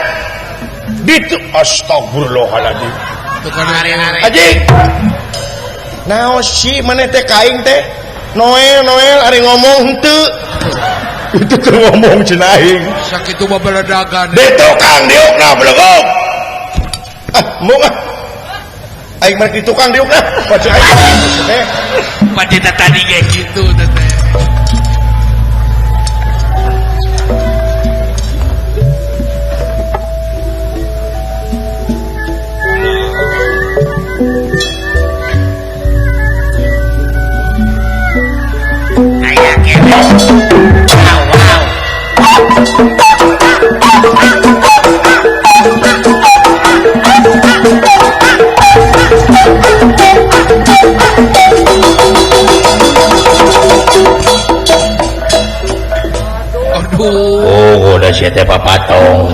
Di astagfirullahaladzim. Tukang hare-hare. Ajik. Naon si maneh teh ka aing teh? Noel, Noel ari ngomong henteu. Itu teh ngomong cenah aing. Sakitu babeledagan. Di tukang diukna belegog. Ah, mau ah. Aing mah di tukang diukna. Baca aing. Teh. Padita tadi ge kitu teh. Aya kene. Wow, wow. Aduh. Oh, udah sia teh papatong.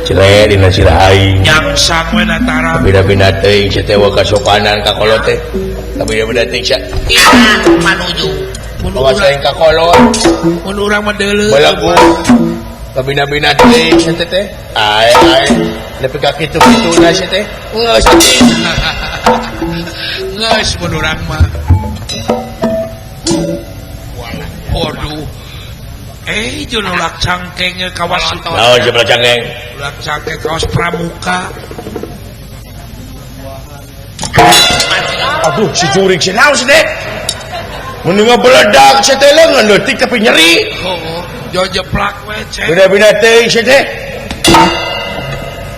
Cere dina sirah aing. Nyangsang we natara. Beda-beda teuing sia teh kasopanan ka kolot teh. Beda-beda teuing sia. Manuju. Awas aing ka kolot. Mun urang mah deuleu. Balagu. Kabina-bina teuing sia teh teh. Ae ae. Nepi ka kitu-kituna sia teh. Geus anjing. Geus mun urang mah. Waduh. Jeung ulak cangkeng kawas itu. Naon jeung ulak cangkeng? Ulak cangkeng kawas pramuka. Aduh, si jurig si naon si teh? Mun ngabeledak si teh leungeun leutik tapi nyeri. Heuh, jauh jeplak we cek. Beda-beda teuing si teh.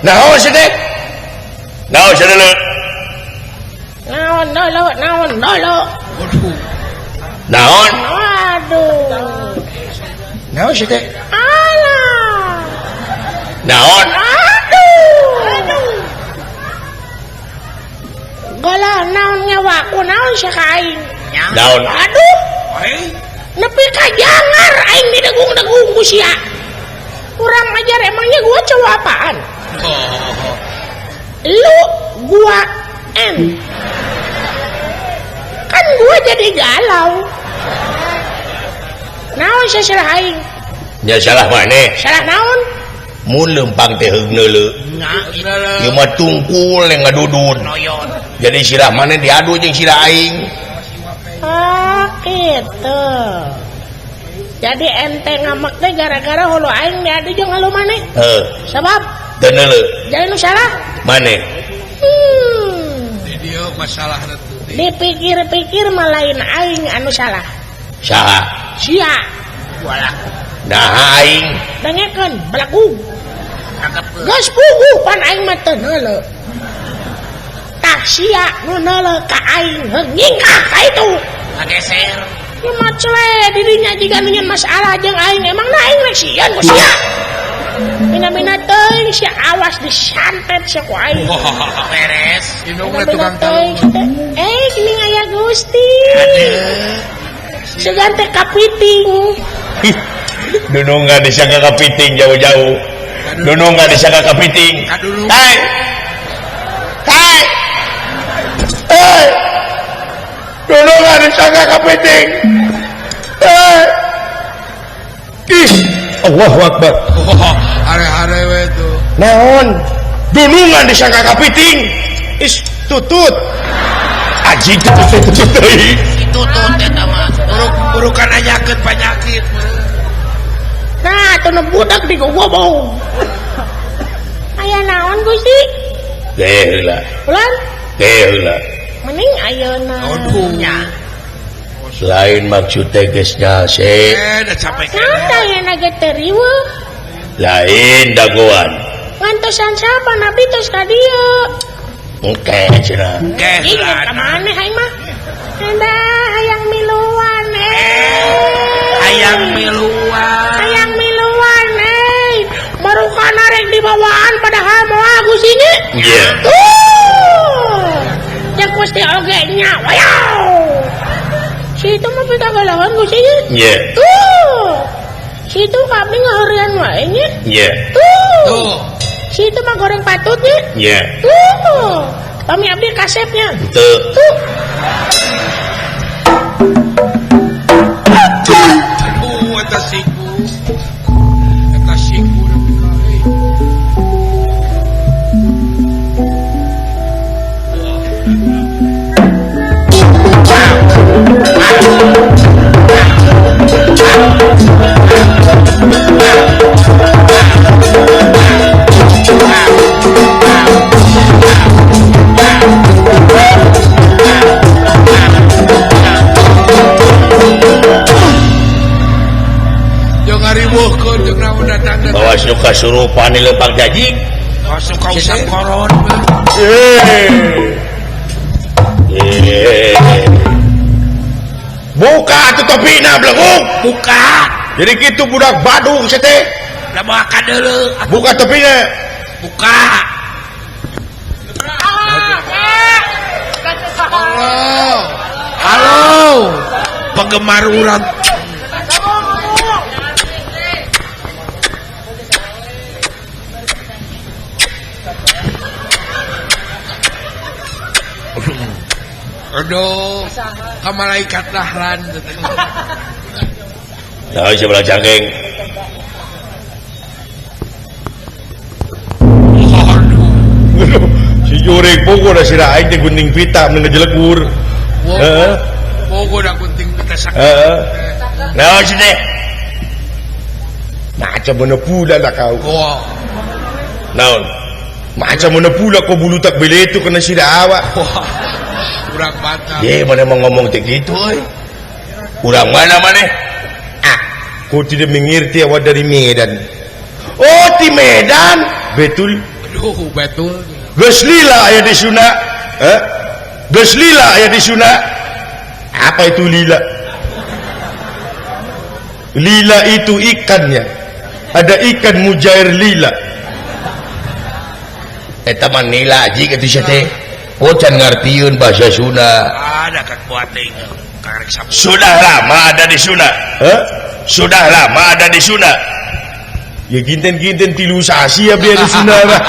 Naon si teh? Naon si teh? Naon dolo, naon dolo. Waduh. Naon? Waduh. Naon si teh? Alah. Naon? Aduh. Aduh. Gola naon nyawaku naon sia ka aing? Naon? Aduh. Nepi ka jangar aing didegung-degung ku sia. Kurang ajar emangnya gua cowok apaan? Oh. Lu gua N. Kan gua jadi galau. Naon sia salah aing? Nya salah maneh. Salah naon? Mun leumpang teh heug neuleu. Ieu mah tungkul yang ngadudun. Jadi sirah maneh diadu jeung sirah aing. Oh, gitu. Jadi ente ngamek teh gara-gara hulu aing diadu jeung halu maneh. Heeh. Sabab teu neuleu. Jadi nu salah? Maneh. Di dieu Masalah dipikir-pikir mah lain aing anu salah. Saha? Sia. Walah. Nah aing dengekeun belagu. Geus puguh pan aing mah teu neuleuh. Tah sia nu neuleuh ka aing heung nyingkah ka itu. Ngageser. Ieu mah cele didinya jiga nu nyeun masalah jeung aing emang na aing rek sieun ku sia. Mina-mina teuing sia awas disantet sia ku aing. Beres. Indungna tukang talung. Eh geuning aya Gusti. Segan teh kapiting. Dunungan disangka kapiting jauh-jauh. Dunungan disangka kapiting. Hai. Hai. Hai. Dunungan disangka kapiting. Hai. Ih, Allahu Akbar. Are-are we tuh. Naon? Dunungan disangka kapiting. Is tutut. Aji tutut tutut deui. Tutut eta mah. Burukan nanyakeun panyakit. Nah, atuh nu budak di gobong. Aya naon Gusti? Teh heula. Ulan? Teh heula. Mending ayeuna. Aduh. Lain maksud teh geus nyase. Da capek. Naon teh ayeuna ge teh riweuh? Lain dagoan. Ngantosan siapa nabi tos ka dieu? Engke cenah. Engke. Ih, ka maneh aing mah? Endah hayang miluan eh. Hayang miluan. Hayang miluan eh. Marukana rek dibawaan padahal moal Gusti nya. Iya. Tuh. Yang Gusti oge nya. Wayaw. Si itu mah pitagalawan Gusti nya. Iya. Tuh. Si itu kami ngaheureuan wae nya. Iya. Tuh. Si itu mah goreng patutnya. Iya. Tuh. Kami abdi kasepnya. Tuh. Tuh. Aduh, eta siku. Eta siku nepi ka euy. Bawa suka surupan di lempang jajing. Suka usap koron. Buka atuh topina belenggung. Buka. Jadi gitu budak Badung sete. Lah moal deuleu. Buka topina. Buka. Halo. Halo. Penggemar urang. Aduh, ka malaikat dahlan. Nah, sebelah cangkeng. Aduh, si jurik bogo da sira aing teh gunting pita mun ngejelegur. Heeh. Bogo da gunting pita sakit. Heeh. Naon sih teh? Macam mana pula lah kau. Wah. Naon? Macam mana pula kau bulu tak bele itu kena sira awak. Wah. Urang batal. Ye, mana mau ngomong teh gitu euy. Urang mana maneh? Ah, kau tidak mengerti awak dari Medan. Oh, di Medan. Betul. Aduh, betul. Geus lila aya di Sunda. Eh? Geus lila aya di Sunda. Apa itu lila? Lila itu ikannya. Ada ikan mujair lila. Eta mah nila aji kitu sia teh. Oh, can ngartieun bahasa Sunda. Ada kan buat teuing. Sudah lama ada di Sunda. Heh? Sudah lama ada di Sunda. Ya ginten-ginten tilu sasi ya biar di Sunda lah.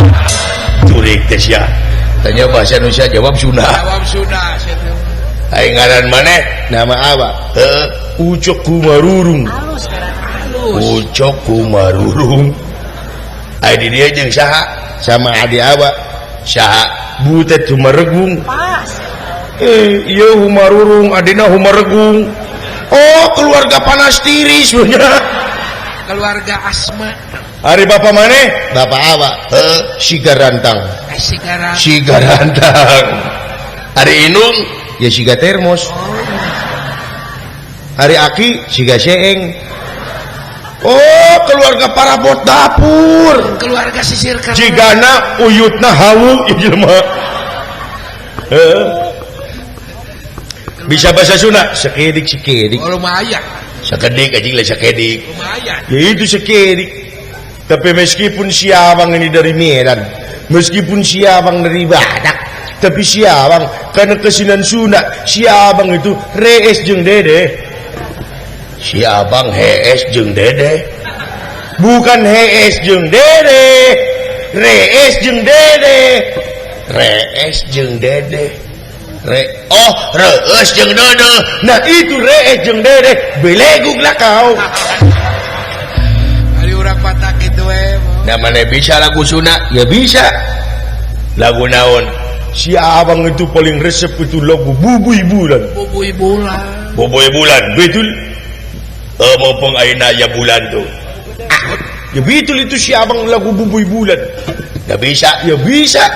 Curik teh sia. Tanya bahasa Indonesia jawab Sunda. Jawab Sunda sia teh. Aing ngaran maneh? Nama apa? Heuh, Ucok Kumarurung. Halus. Ucok Kumarurung. Ai di dieu jeung saha? Sama adi abah. Saha? Butet Humaregung. Pas. Iya Humarurung, adina Humaregung. Oh, keluarga panas tiris punya. Keluarga Asma. Ari bapak maneh? Bapak apa? Sigarantang. Sigarantang. Ari indung ya siga termos. Ari aki siga seeng. Oh, keluarga parabot dapur. Keluarga sisir kan. Jigana uyutna hawu ieu jelema. Heeh. Bisa bahasa Sunda sekedik sekedik. Oh, lumayan. Sekedik anjing lah sekedik. Lumayan. Ya itu sekedik. Tapi meskipun si abang ini dari Medan, meskipun si abang dari Badak, tapi si abang karena kesinan Sunda, si abang itu rees jeung dede. Si abang hees jeung dede. Bukan hees jeung dede, rees jeung dede. Rees jeung dede. Re oh rees jeung dede. Nah itu rees jeung dede, belegug lah kau. Ari urang Batak itu Nah mana bisa lagu Sunda? Ya bisa. Lagu naon? Si abang itu paling resep itu lagu Bubuy Bulan. Bubuy Bulan. Bubuy Bulan. Betul. Mumpung ayeuna aya bulan tuh. Ah, ya betul itu si abang lagu Bubuy Bulan. Ya bisa. Ya bisa.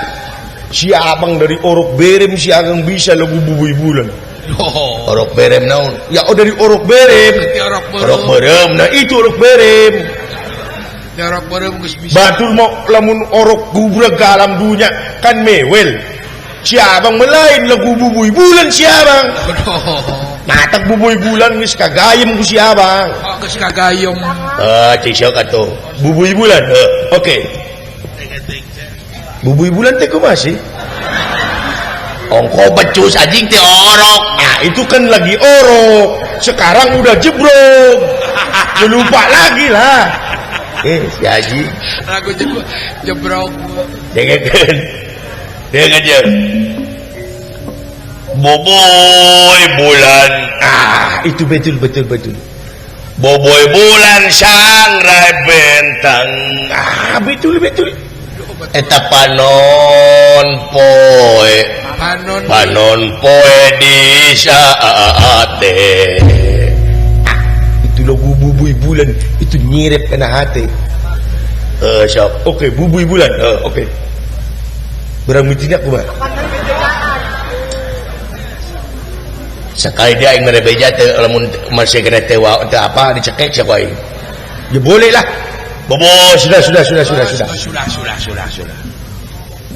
Si abang dari Orok Berem si abang bisa lagu Bubuy Bulan. Oh. Orok Berem naon? Ya oh dari Orok Berem. Orok Berem. Orok Berem. Nah itu Orok Berem. Orok Berem geus bisa. Batur mau lamun orok gubreg ke alam dunia kan mewel. Si abang melain lagu Bubuy Bulan si abang. Matak Bubuy Bulan geus kagayem ku si abang. Oh, geus kagayem. Cik sok atuh. Bubuy Bulan. Oke. Bubuy Bulan teh kumaha sih? Ongko becus anjing teh orok. Nah, itu kan lagi orok. Sekarang udah jebrok. Ya lupa lagi lah. Si haji. Lagu jebrok. Dengekeun. Dengekeun. Bubuy Bulan. Ah, itu betul betul betul. Bubuy Bulan sangrai bentang. Ah, betul betul. Eta panon poe. Panon poe di saate. Ah, itu lagu Bubuy Bulan itu nyirep kena hati. Sok. Oke, Bubuy Bulan. Oke. Berang mitina kumaha? Sekali dia aing mere beja teh lamun masih kena teh teh apa dicekek siapa aing. Ya boleh lah. Bobo sudah sudah sudah sudah sudah. Sudah sudah sudah sudah.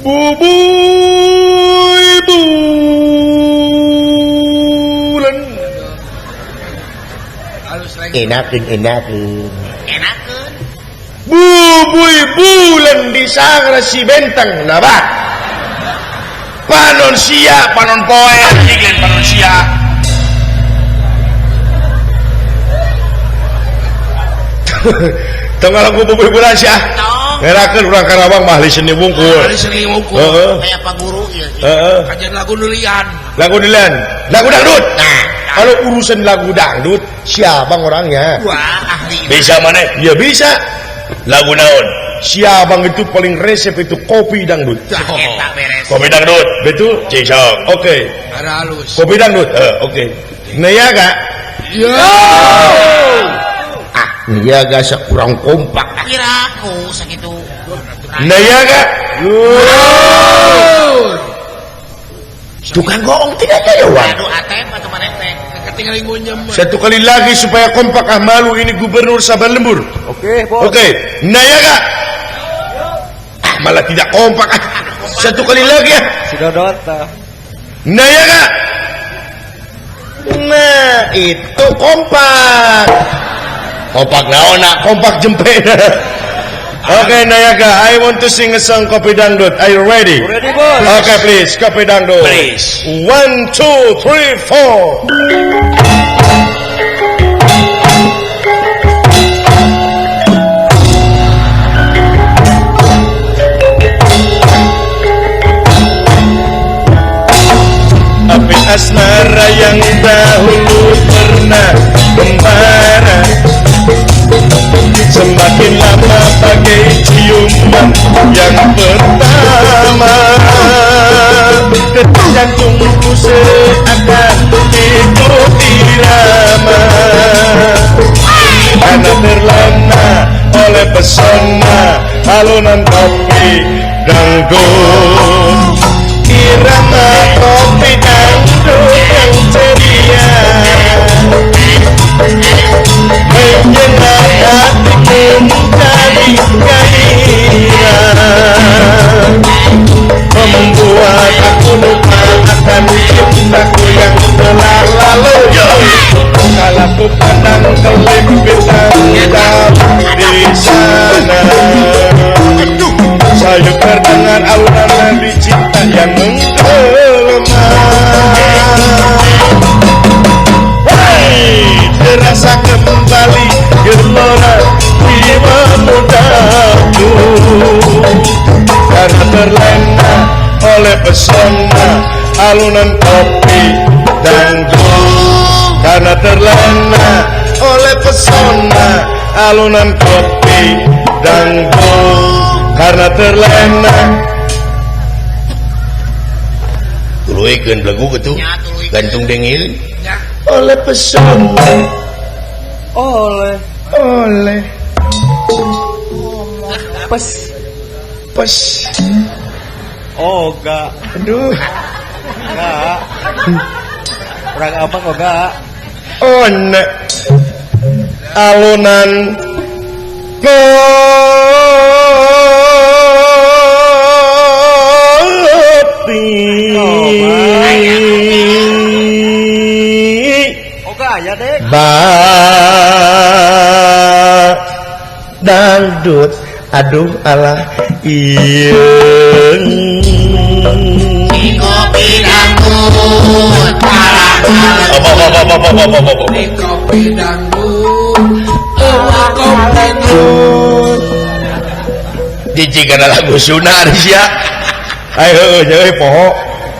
Bubuy Bulan. Enakeun enakeun. Enakeun. Bubuy Bulan di sangra si bentang nabah. Panon sia, panon poe, anjing lain panon sia. Tengah lagu Bubuy Bulan sia. Ngerakeun urang Karawang mah ahli seni wungkul. Ahli seni wungkul. Heeh. Kayak Pak Guru ieu. Heeh. Kajian lagu nulian. Lagu nulian. Lagu dangdut. Nah, kalau urusan lagu dangdut siapa orangnya? Wah, ahli. Bisa mana? Ya bisa. Lagu naon? Si abang itu paling resep itu kopi dangdut. Oh. Kopi dangdut. Betul? Cik sok. Oke. Halus. Kopi dangdut. Oke. Naya gak? Yo. Ah, naya gak sekurang kompak. Kira aku sakitu. Naya gak? Yo. Tukang goong tidak ada Wan. Aduh ATM atau mana teh? Satu kali lagi supaya kompak, ah malu ini Gubernur Sabar Lembur. Oke, bos. Oke, Naya gak? Ah, malah tidak kompak. Ah. Satu kali lagi ya. Si Dodot. Naya gak? Nah, itu kompak. Kompak naon nak? Kompak jempe. Oke, Nayaga, I want to sing a song Kopi Dangdut. Are you ready? Ready, boss. Okay, please, Kopi Dangdut. Please. 1, 2, 3, 4. Api asmara yang dahulu pernah membara, semakin lama bagai ciuman yang pertama. Detak jantungku seakan ikut irama, karena terlena oleh pesona alunan kopi dangdut. Irama kopi dangdut yang ceria menyengat hatiku menjadi gairah, membuat aku lupa akan cintaku yang telah lalu. Kalau ku pandang kelip bintang jauh di sana, sayup terdengar alunan nabi cinta yang menggema. Hei, terasa kembali gelora jiwa mudaku, karena terlena oleh pesona alunan kopi dangdut. Karena terlena oleh pesona alunan kopi dangdut. Karena terlena tuluikeun belegu kitu gantung dengil oleh pesona oleh oleh pes pes oga aduh enggak orang apa kok enggak one alunan kopi oga ya dek ba dangdut aduh alah ieung kopi dangdut kopi dangdut kopi dangdut jijik kana lagu Sunda sia ayo heueuh poho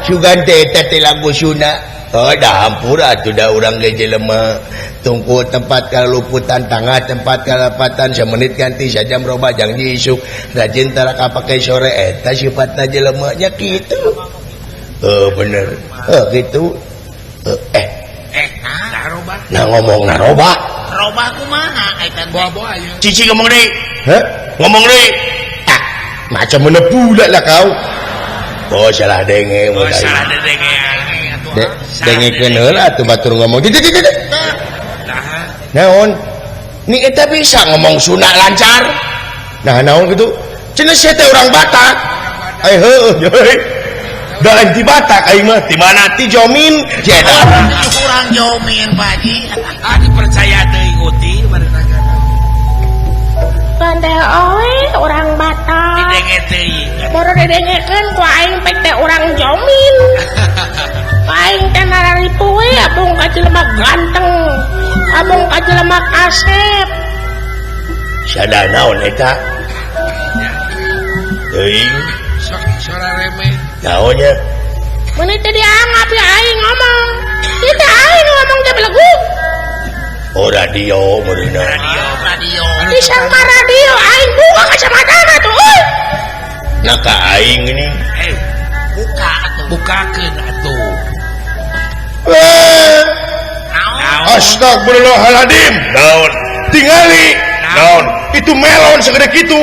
sugan teh eta teh lagu Sunda. Oh dah hampura atuh da urang ge jelema tungku tempat kaluputan tangga tempat kalapatan semenit ganti sajam roba jangji isuk rajin tara kapake sore eta sifatna jelema nya kitu. Heuh bener heuh kitu. Eh naroba nah ngomong naroba roba kumaha eta boa-boa ieu cici ngomong deui heh ngomong deui ah macam mana pula lah kau. Oh salah denge oh salah denge dengekeun heula atuh batur ngomong nah naon ni eta bisa ngomong Sunda lancar nah naon kitu cenah sia teh urang Batak ai heueuh da lain ti Batak aing mah ti mana ti Jomin eta urang Jomin Pak Haji ah dipercaya teuing uti barengan Pandai oe orang Batak didenge teuing baru didengekeun ku aing pek teh urang Jomin. Aing teh nararipu we abung ka jelema ganteng abung ka jelema kasep sada naon eta teuing sok sora remeh naonnya mun teh dianggap ya aing ngomong ieu teh aing ngomong teh belegu. Oh radio meureunna radio radio disangka radio aing buka kacamatana tuh euy nah ka aing ini buka atuh bukakeun atuh. Astagfirullahaladzim naon tingali naon itu melon segede kitu.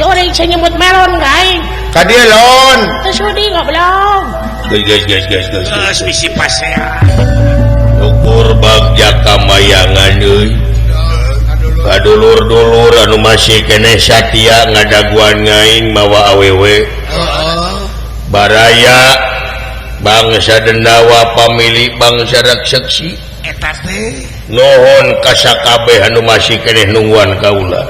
Orang saya nyebut melon ka aing ka dieu lon teu sudi goblok. Geus geus geus geus geus bisi pasea ukur bagja kamayangan euy kadulur-dulur anu masih keneh satia ngadaguan ngaing mawa awewe baraya bangsa Dendawa pamili bangsa Rakseksi eta teh nuhun ka sakabeh anu masih keneh nungguan kaula.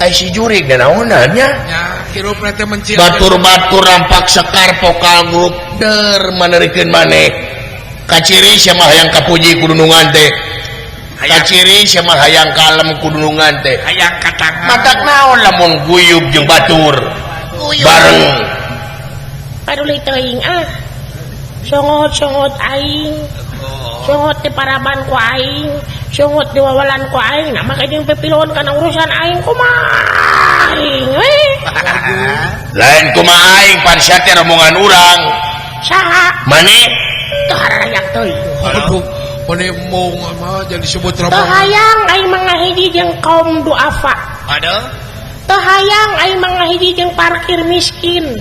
Si jurig dan naonannya batur-batur rampak sekar pokal grup der manerikeun maneh kaciri sia mah hayang kapuji kudunungan teh kaciri sia mah hayang kalem kudunungan teh hayang katangan matak naon lamun guyub jeung batur Bareng. Paduli teuing ah. Songot-songot aing. Songot di paraban ku aing, songot di wawalan ku aing. Nah maka jeung pipilon kana urusan aing kumaha aing we. Lain kumaha aing pan sia teh rombongan urang. Saha? Maneh? Teu harayang teuing. Aduh, maneh embung mah jadi sebut Teu rombongan. hayang aing mah ngahiji jeung kaum duafa. Aduh. Teu hayang aing mah ngahiji jeung parkir miskin.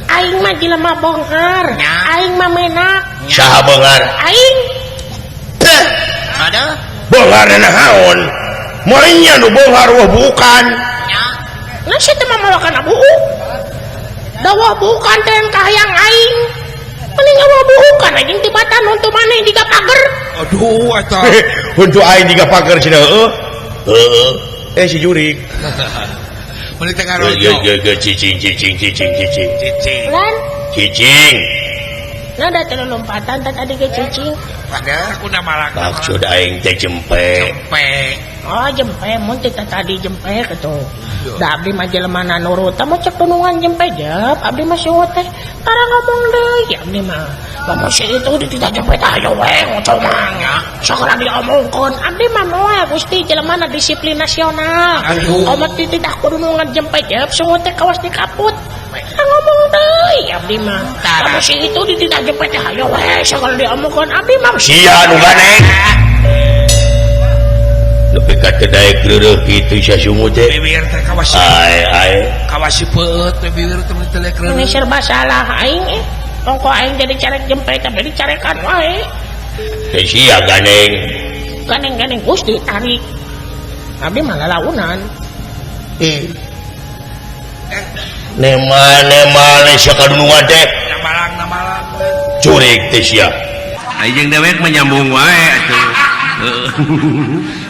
Aing mah jelema bonghar, aing mah menak. Saha bonghar? Aing. Aduh. Bonghar naon? Moal nya nu bonghar wah bukan. Nah sia teh mah mawakan buuk. Dawah bukan teh kahayang aing. Mending awah buukan anjing tibatan untuk maneh jiga pager. Aduh eta. Untuk aing jiga pager cenah heueuh. Heueuh. Si jurik. Mending teh ngarojo. Ge cicing cicing cicing cicing. Cicing. Lan cicing. Nah da teu lompatan teh tadi ge cicing. Padahal aku malang. Maksud aing teh jempe. Jempe. Oh jempe mun teh tadi jempe kitu. Da abdi mah jelema na nurut tah mun cek dunungan jempe jep abdi mah sieu teh tara ngomong deui abdi mah. Lamun si itu dititah jempe teh ayo we ngocok mah nya. Sagala diomongkeun abdi mah moal Gusti jelema na disiplin nasional. Omat dititah kudunungan jempe jep sungut teh kawas dikaput. Tara ngomong deui abdi mah. Lamun si itu dititah jempe teh ayo we sagala diomongkeun abdi mah sia nu ganeng. Nepi ka teu daek reureuh kitu sia sungut teh. Bibir teh kawas. Ae ae. Kawas peueut teh bibir teh mun teu daek reureuh. Ini serba salah aing eh. Ongko aing jadi carek jempe tapi dicarekan wae. Teh sia ganeng. Ganeng-ganeng Gusti tarik. Abdi mah lalaunan. Nema-nema sia kadunungan teh. Namalang-namalang. Curik teh sia. Aing dewek menyambung wae atuh.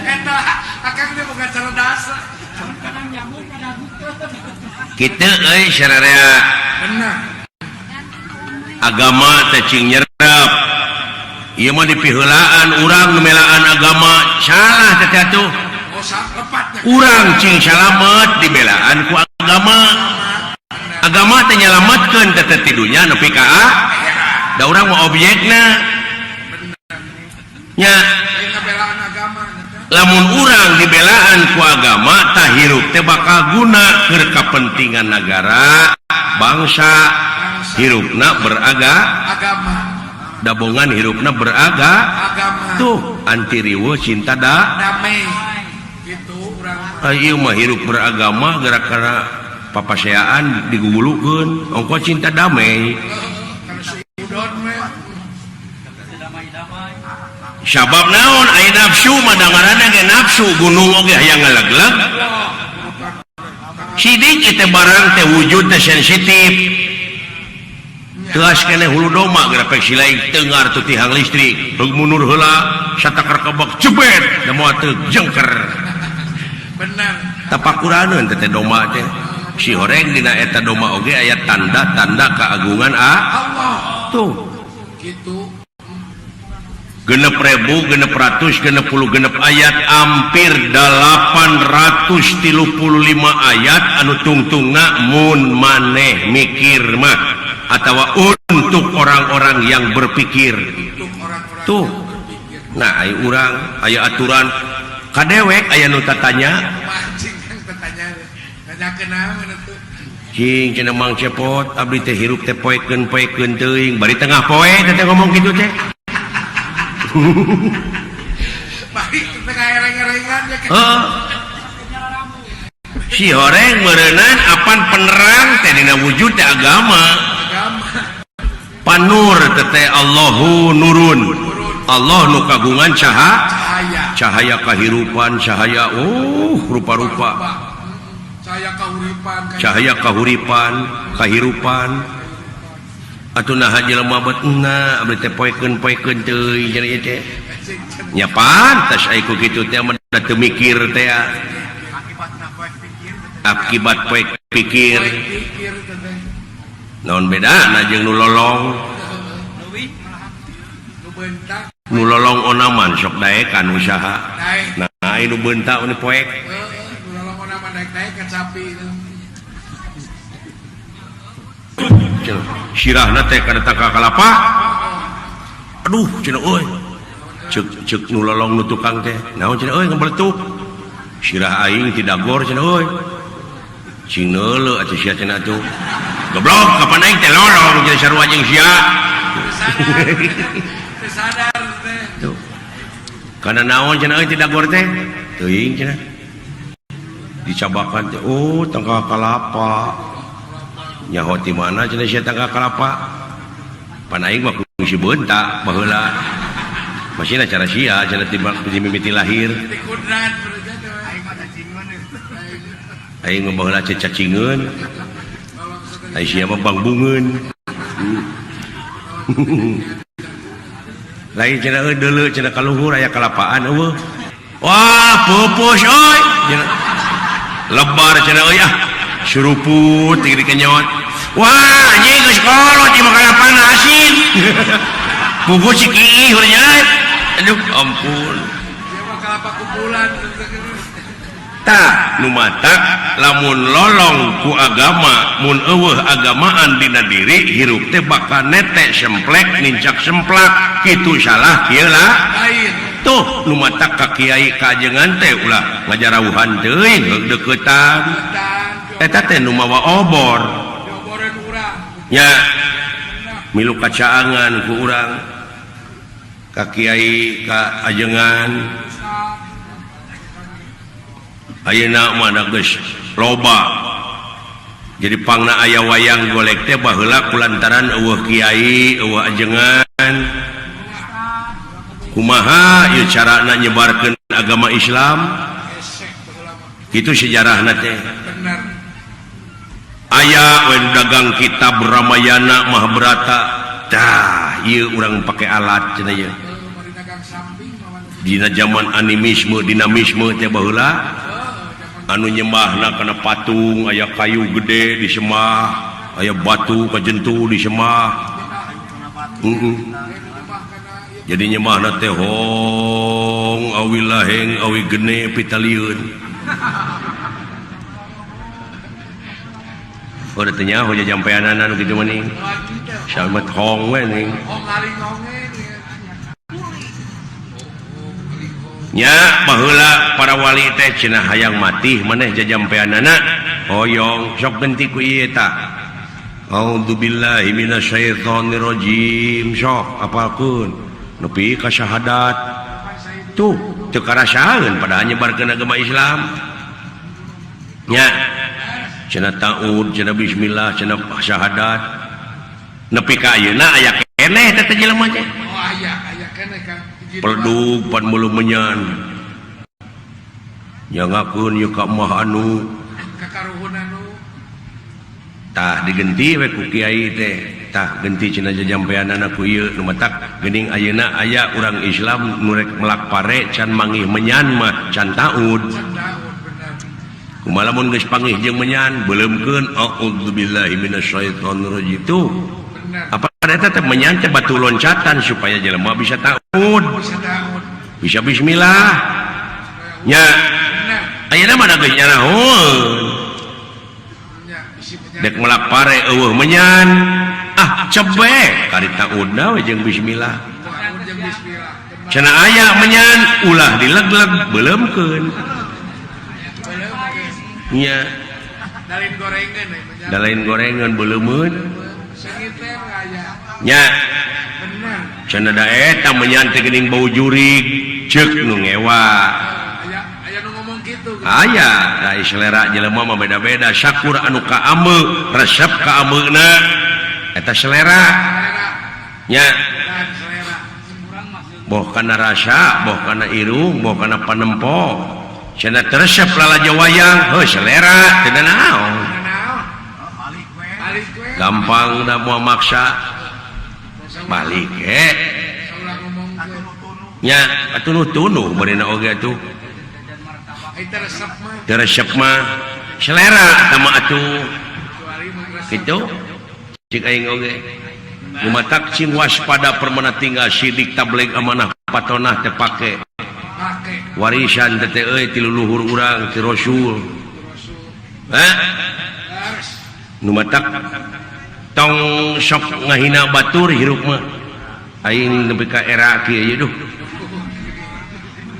Eta akang teh boga cerdas. Kitu euy sararea. Bener. Agama teh cing nyerep. Ieu mah dipiheulaan urang nu melaan agama salah teh atuh. Urang cing salamet dibelaan ku agama. Agama teh nyalametkeun teh ti dunya nepi ka da urang mah objekna. Nya lamun urang dibelaan ku agama tah hirup teh bakal guna keur kapentingan nagara, bangsa, hirupna beraga agama. Dabongan hirupna beraga agama. Tuh anti riweuh cinta da damai gitu urang. Ieu mah hirup beragama gara-gara papaseaan digugulukeun ongko cinta damai. Sabab naon aya nafsu mah dangaranna ge nafsu gunung oge hayang ngalegleg. Sidik teh barang teh wujud teh sensitif. Teas keneh hulu doma grapek silaing tengar tu tihang listrik. Heug mundur heula satakar kebak jebet da moal teu jengker. Bener. Tapakuraneun teh doma teh. Si horeng dina eta doma oge aya tanda-tanda keagungan Allah. Tuh. Gitu. 6.666 ayat hampir 835 ayat anu tungtungna mun maneh mikir mah atawa untuk orang-orang yang berpikir. Tuh. Nah, aya urang aya aturan kadewek aya nu tatanya. Cing cenah Mang Cepot abdi teh hirup teh poekeun-poekeun teuing bari tengah poe teh ngomong kitu teh. Si horeng meureunan apan penerang teh dina wujud teh agama. Panur teh Allahu nurun. Allah nu kagungan cahaya kahirupan, cahaya rupa-rupa. Cahaya kahuripan, kahirupan. Atuh naha jelema betna abdi teh poekeun-poekeun teuing cenah ieu teh. Nya pantas ai ku kitu teh mah da teu mikir teh. Akibat poek pikir. Naon bedana jeung nu lolong? Nu lolong onaman sok daekan usaha. Nah, ai nu beunta nu poek. Nu lolong onaman daek-daekan sapi. cenah sirahna teh kana tangkal kalapa aduh cenah euy cek cek nu lolong nu tukang teh naon cenah euy ngebeletuk sirah aing ti dagor cenah euy cing neuleuh atuh sia cenah atuh goblok kapan aing teh lolong jeung sarua jeung sia teu sadar teh tuh kana naon cenah euy ti dagor teh teuing cenah dicabakan teh oh tangkal kalapa nyaho ti mana cenah sia tangkal kalapa pan aing mah kungsi beunta baheula masihna cara sia cenah ti mimiti lahir di kudrat aing mah cacingeun aing mah baheula cacingeun ai sia mah bangbungeun lain cenah euy deuleu cenah ka luhur aya kalapaan eueuh wah pupus euy cenah lebar cenah euy ah suruput tinggi kenyot wah anjing geus kolot ieu mah kalapana asin pupus si kiih urang aduh ampun ieu mah kalapa kumpulan tah nu matak lamun lolong ku agama mun eueuh agamaan dina diri hirup teh bakal netek semplek nincak semplak kitu salah kieu lah tuh nu matak ka kiai ka ajengan teh ulah ngajarauhan teuing heug deuketan eta teh nu mawa obor nya milu kacaangan ku urang ka kiai ka ajengan ayeuna mah geus loba jadi pangna aya wayang golek teh baheula kulantaran eueuh kiai eueuh ajengan kumaha ieu carana nyebarkeun agama Islam kitu sejarahna teh aya we dagang kitab Ramayana Mahabharata tah ieu urang pake alat cenah ieu dina zaman animisme dinamisme teh baheula anu nyembahna kana patung aya kayu gede disembah aya batu kajentu disembah jadi nyembahna teh hong awi laheng awi gene pitalieun oh teh nyaho jajampeanana nu kitu mah ning samet hong we ning nya baheula para wali teh cenah hayang mati maneh jajampeanana hoyong sok genti ku ieu tah A'udzubillahi minasyaitonirrajim sok apalkeun nepi ka syahadat tuh teu karasaeun padahal nyebarkeun agama Islam nya cenah taud cenah bismillah cenah syahadat nepi ka ayeuna aya keneh teh jelema teh oh aya aya keneh Kang peldug pan mulu menyan nyangakeun ieu ka mah anu kakaruhun anu tah digenti we ku kiai teh tah genti cenah jajampeanana ku ieu nu matak geuning ayeuna aya urang Islam nu rek melak pare can mangih menyan mah can taud kumaha lamun geus pangih jeung menyan beuleumkeun a'udzubillahi minasyaitonirrajim tuh apa eta teh menyan teh batu loncatan supaya jelema bisa taud bisa bismillah nya ayeuna mah da geus nyarahoeun dek melak pare eueuh menyan ah cebek kari taudna we jeung bismillah cenah aya menyan ulah dilegleg beuleumkeun nya dalain gorengan beuleumkeun nya cenah da eta menyan teh geuning bau jurig ceuk nu ngewa aya da selera jelema mah beda-beda syakur anu kaame resep kaameuna eta selera nya boh kana rasa boh kana irung boh kana panempo cenah teu resep lalajo wayang heuh selera teu naon gampang da moal maksa balik nya atunuh-tunuh barina oge atuh teu resep mah selera tama atuh kitu cik aing oge nu matak cing waspada permana tinggal sidik tabligh amanah patonah teh pake warisan teh euy ti leluhur urang ti Rasul nu matak Tong sok ngahina batur hirup mah. Aing nepi ka era kieu ieu duh.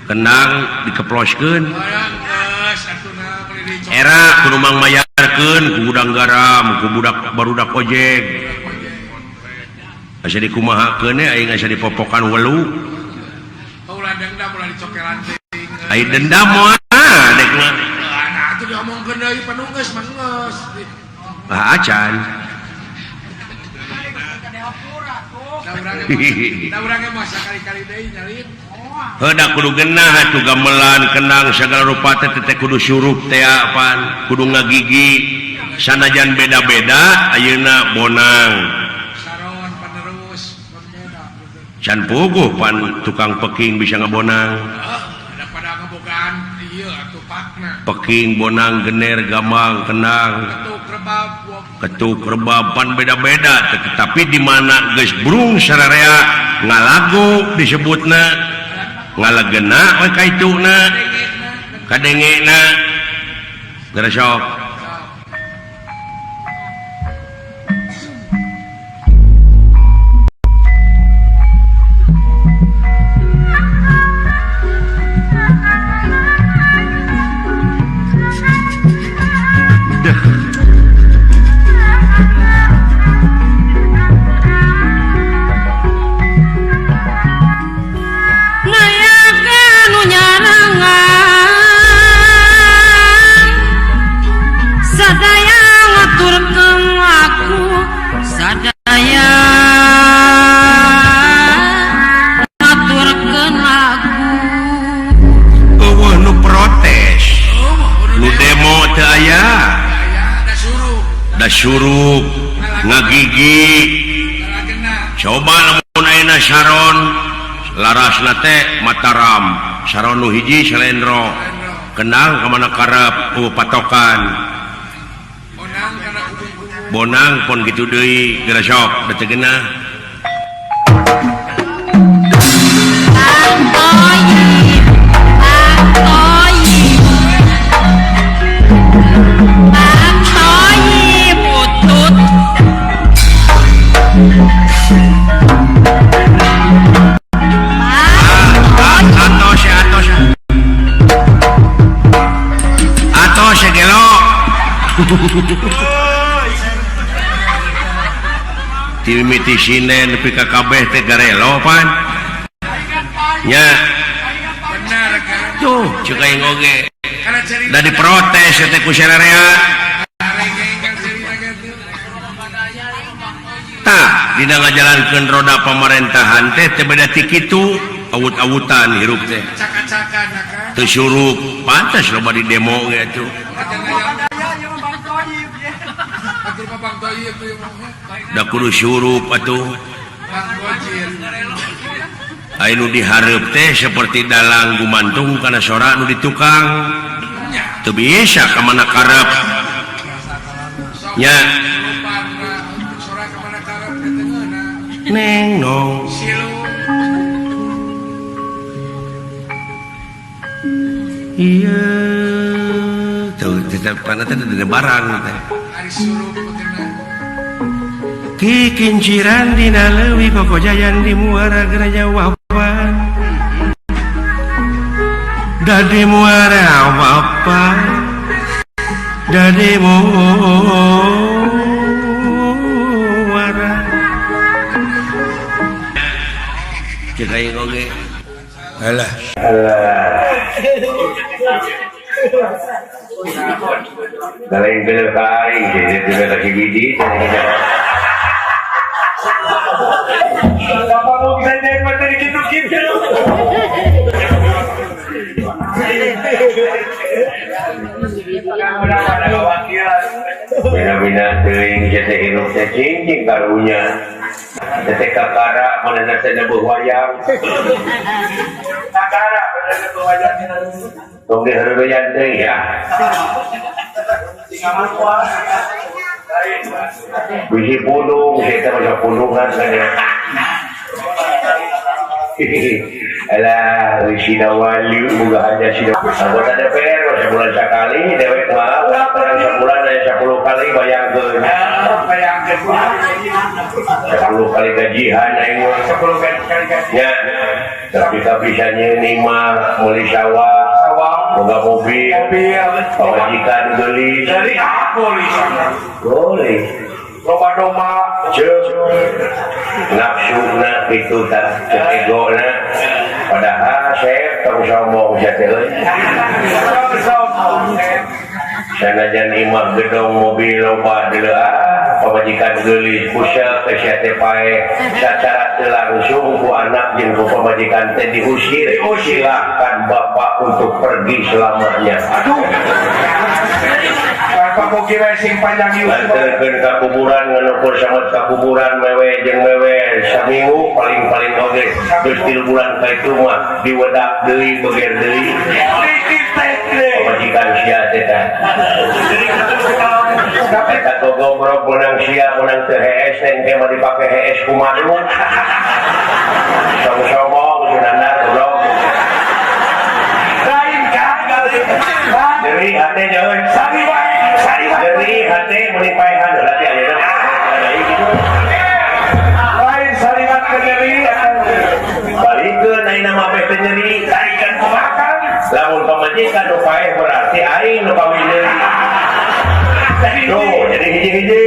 Kendang dikeploskeun. Era kudu mangmayarkeun ku gudang garam, ku budak barudak ojek. Asa dikumahakeun aing asa dipopokan welu. Ulah dendam ulah dicokelan teuing. Ai dendam moal dek mah. Nah, atuh diomongkeun deui panunggeus mah geus. Ah acan. Da urang ge mah sakali-kali deui nyalip. Heuda kudu genah atuh gamelan kendang segala rupa teh teh kudu surup teh pan kudu ngagigi sanajan beda-beda ayeuna bonang. Saron panerus beda. Can puguh pan tukang peking bisa ngabonang. Ada pada ngebogaan ieu atuh pakna. Peking bonang gener gambang kendang ketuk rebab pan beda-beda tetapi di mana geus brung sararea ngalagu disebutna ngalegena we kaituna kadengena geura sok. Surup ngagigi coba lamun ayeuna saron larasna teh Mataram saron nu hiji Selendro kendang ka mana karep patokan bonang pon kitu deui geura sok da teu geunah. Timiti sinden nepi ka kabeh teh garelo pan nya bener kan tuh ceuk aing oge da diprotes teh ku sararea tah dina ngajalankeun roda pamerintahan teh teu beda ti kitu awut-awutan hirup teh teu surup pantes loba di demo ge atuh. Da kudu surup atuh. Aya nu dihareup teh seperti dalang gumantung kana sora nu di tukang. Teu bisa ka mana karep. Nya. Neng nong. Iya. Tuh tetep kana teh ada barang teh. Kikinciran dina leuwih kokojayan di muara geraja wapan dadi muara wapan dadi muara ceuk aing oge alah alah lain geuleuh ka aing jadi tidak lagi biji. Bina-bina teuing teh hirup teh cing karunya. Teh kakara manehna teh neubeuh wayang. Kakara manehna neubeuh wayang. Tong diheureuyan teuing ya. Bisi pundung, saya mah pundungan kan ya. Alah, sina wali boga hanya sina. Anggota DPR sebulan sekali, dewek mah orang sebulan aya 10 kali. kali bayangkeun. Bayangkeun 10 kali gajihan aing mah 10 kali gajihan. Nya. Tapi bisa nyieun imah, meuli sawah, boga mobil, pamajikan geulis. Dari geulis. Geulis. Loba domba. Ceuk. Nafsuna kitu tah, ceuk egona. Padahal saya tong sombong sia teh euy. Sanajan imah gedong mobil loba deuleuh pamajikan geulis kusel teh sia teh paeh sacara teu langsung ku anak jeung ku pamajikan teh diusir. Silakan bapak untuk pergi selamanya. Aduh. Bapak bogi we sing panjang yuswa. Lanteurkeun ka kuburan nganukur samet ka kuburan mewe jeung mewe saminggu paling-paling oge. Geus 3 bulan ka itu mah diwedak deui beger deui. Pamajikan sia teh tah. Eta gogogrok menang sia menang teu hees teh engke mah dipake hees ku manuk. Sombong sunandar goblok. Lain kang nyeri hate euy. Sari wae, sari wae. Nyeri hate meuni paehan heula teh ayeuna. Lain sariwat ke nyeri. Balikeun ayeuna mah beh teh nyeri. Tarikan kumaha? Lamun pamajikan nu paeh berarti aing nu kawin deui. Tuh, jadi hiji-hiji.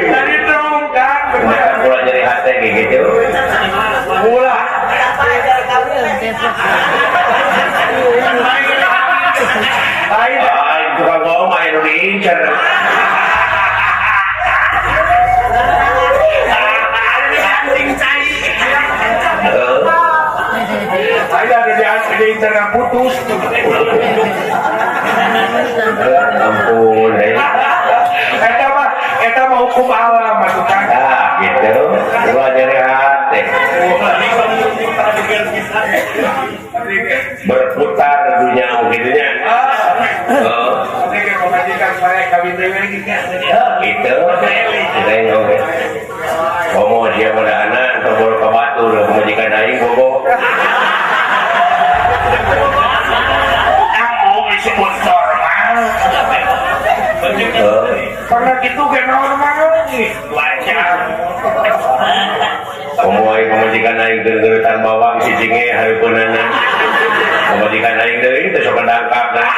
Jadi dong, Kang. Ulah nyeri hate kayak gitu. Ulah. Aing tukang ngomong aing nu diincer. Aing ada diincer yang putus. Ampun, eta mah hukum alam atuh Kang. Nah, gitu. Ulah nyeri hate. Berputar dunia gitu nya. Heeh. Gitu. Oke. Komo sia pada anak atau bol ka batur pamajikan aing bogo. Kamu disebut normal. Karena gitu ke normal wajar. Komo aing pamajikan aing geureutan bawang sicinge hareupeunana. Pamajikan aing deui teh sok dangkap nah.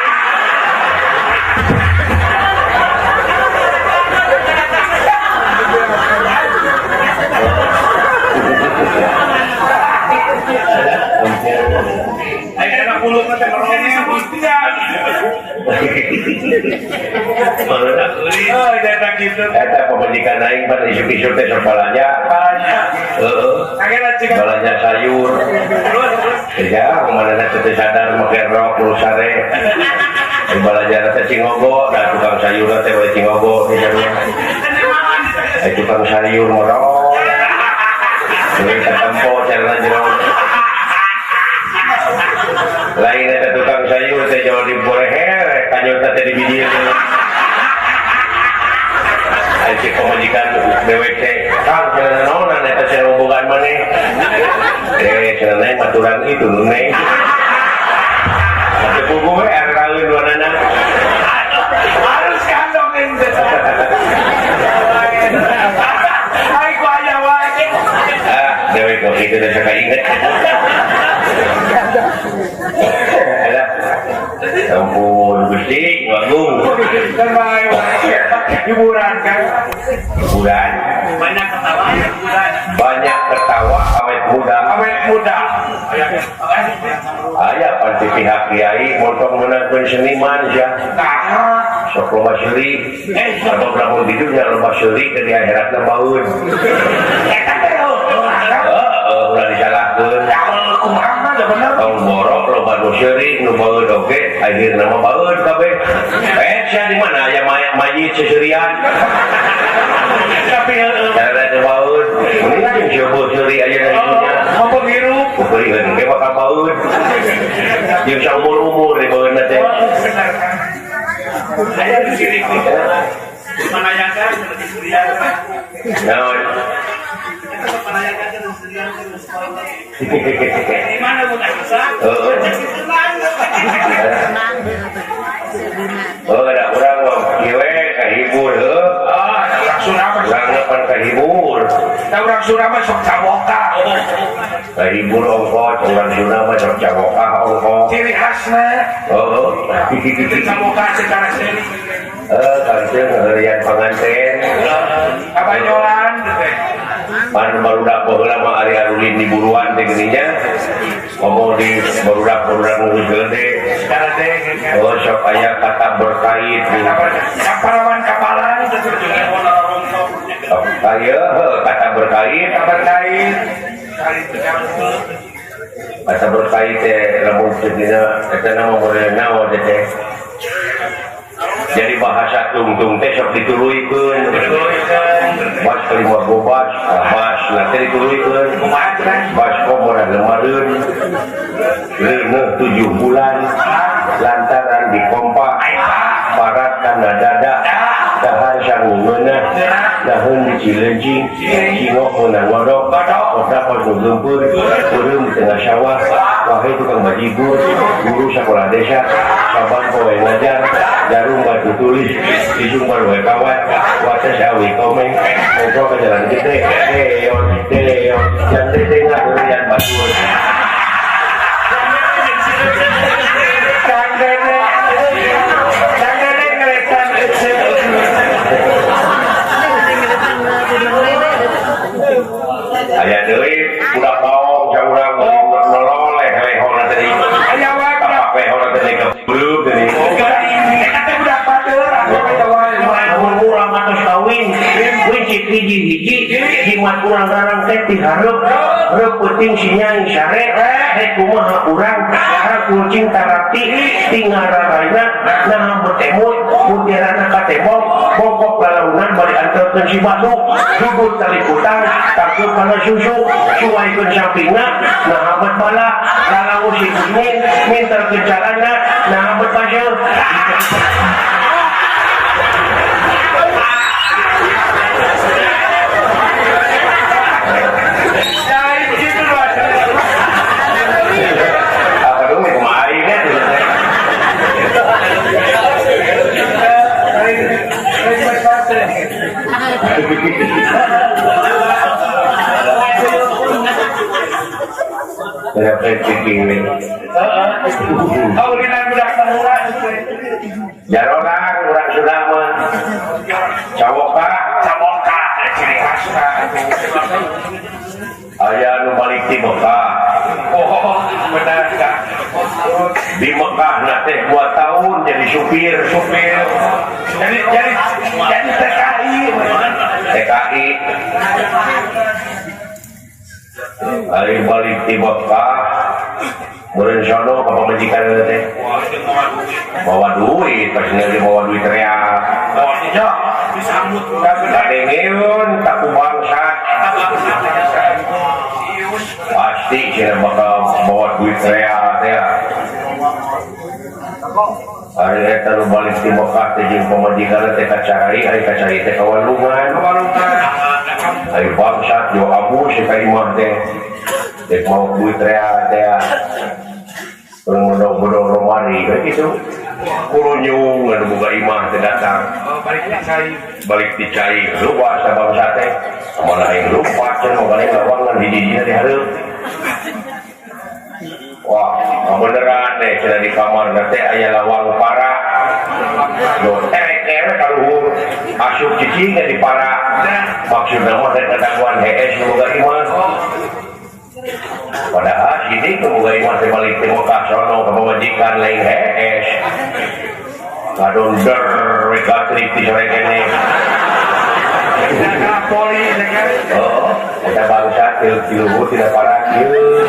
Eta pamajikan aing pan isuk-isuk teh sok balanja. Heeh. Balanja sayur. Ya, kumanana teh sadar make rok nu sare. Balanja teh cingogo, da tukang sayur teh we cingogo teh sarua. Tukang sayur merok. Deui katempo carana jero. Lain eta tukang sayur teh jauh di boreher, kanyota teh di biji. Ai si pamajikan dewek teh, Kang cenah naonan eta cenah hubungan maneh. Cenah maturan itu nu neng. Atuh puguh we araeun duanana. Harus kandongin teh. Ai ku aya wae. Ah, dewek kok kitu teh sok inget. Alah. Ampun Gusti, Agung. Hiburan kan? Hiburan. Banyak ketawa hiburan. Banyak ketawa awet muda. Awet muda. Aya pan ti pihak kiai montong meunangkeun seniman sia. Tah. Sok loba seuri. Sabab lamun di dunya loba seuri ke di akhiratna baeun. Eta teh heeh, ulah disalahkeun. Kumaha da bener. Tong borok loba nu seuri nu baeun oge akhirna mah baeun kabeh. Sia di mana aya mayit seserian. Tapi cara teh baeun. Mending jeung seuri aya di dunya. Mampu hirup. Peureun ge bakal baeun. Jeung saumur-umur di baeunna teh. Bener kan. Aya di sini. Manayakan seperti Surya. Naon? Di mana bukan bisa? Oh, ada orang mah kieu we kahibur heuh. Da urang Sunda mah sok cawoka. Hibur ongkos, urang Sunda mah sok cawoka ongkos. Ciri khasna. Heeh. Cawoka secara seni. Kanteun ngaheureyan panganten. Kabanyolan teh. Pan barudak baheula mah ari arulin di buruan teh geuning nya. Ngomong di barudak-barudak nu gede. Oh sok aya kata berkait. Kaparawan kapalan teh aya kata berkait, kata berkait. Kata berkait teh lamun dina eta nama model naon teh. Jadi bahasa tungtung teh sok dituluykeun. Bas kelima bobas, bas nanti dituluykeun. Bas komora lemareun. Leuneuh 7 bulan lantaran dikompa parat kana dada dahar sangungeunah daheun di Cileunjing cingok meunang godok otak nu geumpeur peureum di tengah sawah wahai tukang bajigur guru sakola desa saban poe ngajar jarum batu tulis disumbar wae kawat wates awi komeng ngobrol ke jalan gede deon deon jan teh ngaheureuyan batur. Aya deui budak baong saurang nololeh lehona tadi. Aya wae kapak lehona tadi kebreup tadi. Eta teh budak batur anu eta wae mun urang atos kawin wicik hiji-hiji jimat urang rarang teh tihareup reup peuting si nyai sare rek kumaha urang harap kucing tarapti tinggal raraina naha betemut mutiarana ka tembok bongkok lalaunan bari anterkeun si batu dudut tali kutang tangkeup kana susu suwaikeun sampingna naha bet bala lalawu si Usmin minterkeun carana naha bet paseuh. Jarorang urang Sunda mah cawoka cawoka ciri khasna aya nu balik ti Mekah. Oh benar ka di Mekah na teh 2 tahun jadi supir supir jadi TKI TKI ari balik ti Mekah meureun sono ka pamajikan teh bawa duit pasti dia bawa duit real disambut kadengeun ka ku bangsat pasti cenah bakal bawa duit real teh. Ari eta nu balik ti Mekah teh jeung pamajikan teh kacari ari kacari teh ka walungan ari bangsat yo abu si ka imah teh dek mau duit real teh bodong-bodong romari kayak gitu kurunyung anu boga imah teh datang balik dicai lupa sabangsa teh mana aing lupa cenah balik lawangan hiji-hijina di hareup. Wah beneran deh cenah di kamar teh aya lawang para do terek-terek ka luhur asup cicing teh di para maksudna mah teh kadaguan hees nu boga imah. Padahal sini kemudian imah teh balik ti Mekah sono ka pamajikan lain hees ngadonder we gatrik di sore kene. Oh, eta bangsa ti luhur tina para ieu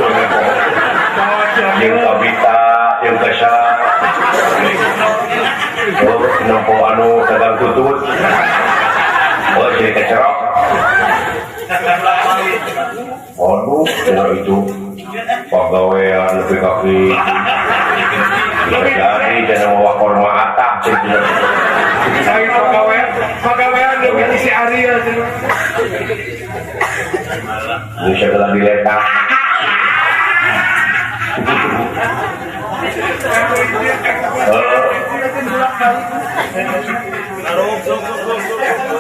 jeung kabita jeung kesa. Oh, nempo anu dagang tutut. Oh, jadi kecerok. Waduh, cenah itu pagawean lebih kaki. Bisa jadi cenah mawa korma atah cenah. Saya pagawean lebih isi Ariel cenah. Bisa gelah diletak.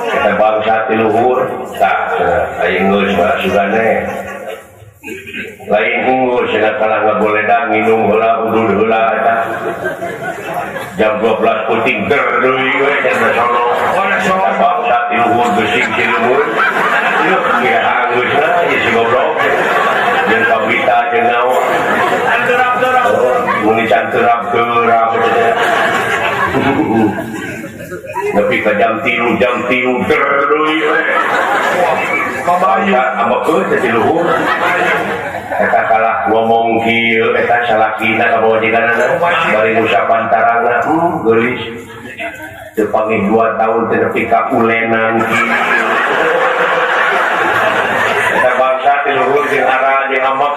Kita bangsa ti luhur tak Aing geus sugane. Lain unggul cenah kalah ngagoledang minum heula udud heula eta. Jam 12 puting ger deui we cenah sono. Bangsa ti luhur geusing ti luhur. Ieu kira geusna ieu si goblok. Jeung kabita jeung naon. Terap-terap. Mun dicanterap-terap. Nepi ka jam 3 ger deui we. Bangsa amekeun teh ti luhur. Eta kalah ngomong kieu eta salakina ka bawajikanana bari ngusapan tarangna geulis teu panggih 2 tahun teh nepi ka ulenan kieu. Eta bangsa ti luhur jeung ara jeung amek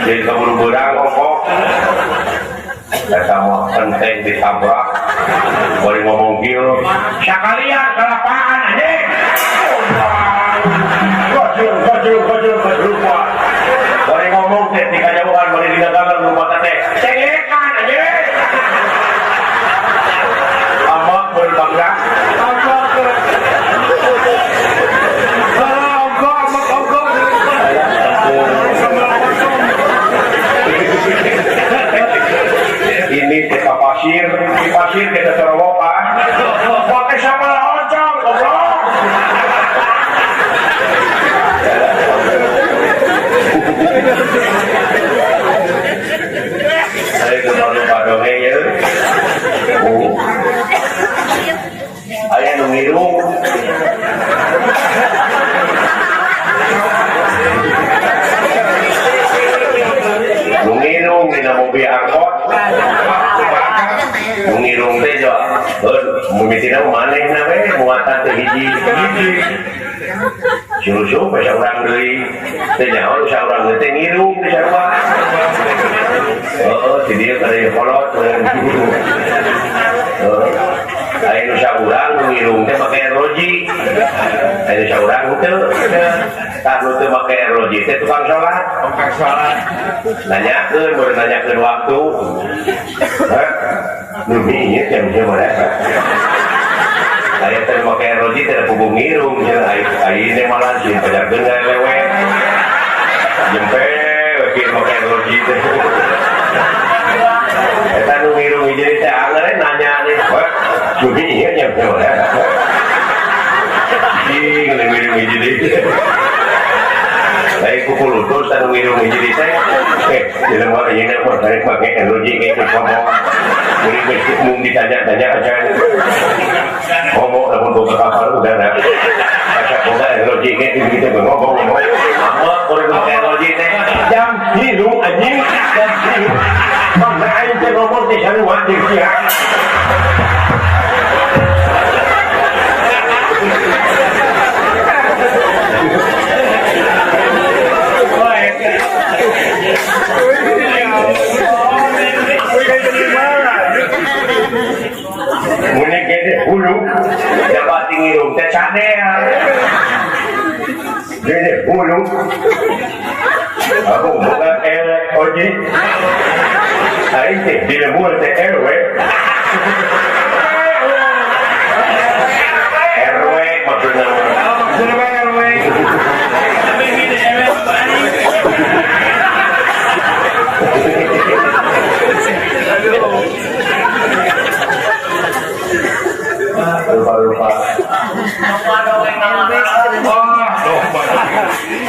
jeung kaburu beurang ongkok eta mah enteng ditabrak bari ngomong kieu sakalian kalapaan anjing. Gojul lupa. Bari ngomong teh di kajauhan bari di dagangan lupa teh. Cengekan anjing. Amak berbangga. Ini teh pasir, di pasir teh terowok ah. Pakai sambal oncom, goblok. Saya lupa dongeng ya. Oh. Aya nu ngirung. Nu ngirung dina mobil angkot. Nu ngirung teh jo. Heuh, mimitina manehna we muatan teh hiji. Susu we saurang deui. Teh nyaho saurang teh ngirung teh sarua. Heeh, si dieu kada kolot. Heeh. Aya nu saurang nu ngirung teh make roji. Aya nu saurang teu. Tah nu teu make roji teh tukang salat. Tukang salat. Nanyakeun, baru nanyakeun waktu. Hah? Nu ieu jam sabaraha? Aya teh make roji teh puguh ngirung cenah aya malah sieun pajarkeun ngalewe. Jempe we kieu make roji teh. Eta nu ngirung hiji teh angeur nanya nih, "Wah, judi ieu jam sabaraha?" Ih, ngiring hiji deui. Lain kukulutus anu ngiring hiji deui teh. Jelema ayeuna mah rek make roji ge ngomong. Mun geus mung ditanya-tanya aja. Ngomong lamun boga kapal udara. Asa boga roji ge kitu ngomong. Amat kudu make roji teh. Jam 3 anjing, jam 3. Mana aing teh ngomong teh sarua jeung sia. Mune gede hulu dapat ngirung teh cadel. Gede hulu. Aku boga oji. Aing teh di lembur teh RW. RW maksudna. Maksudna RW. Lupa-lupa.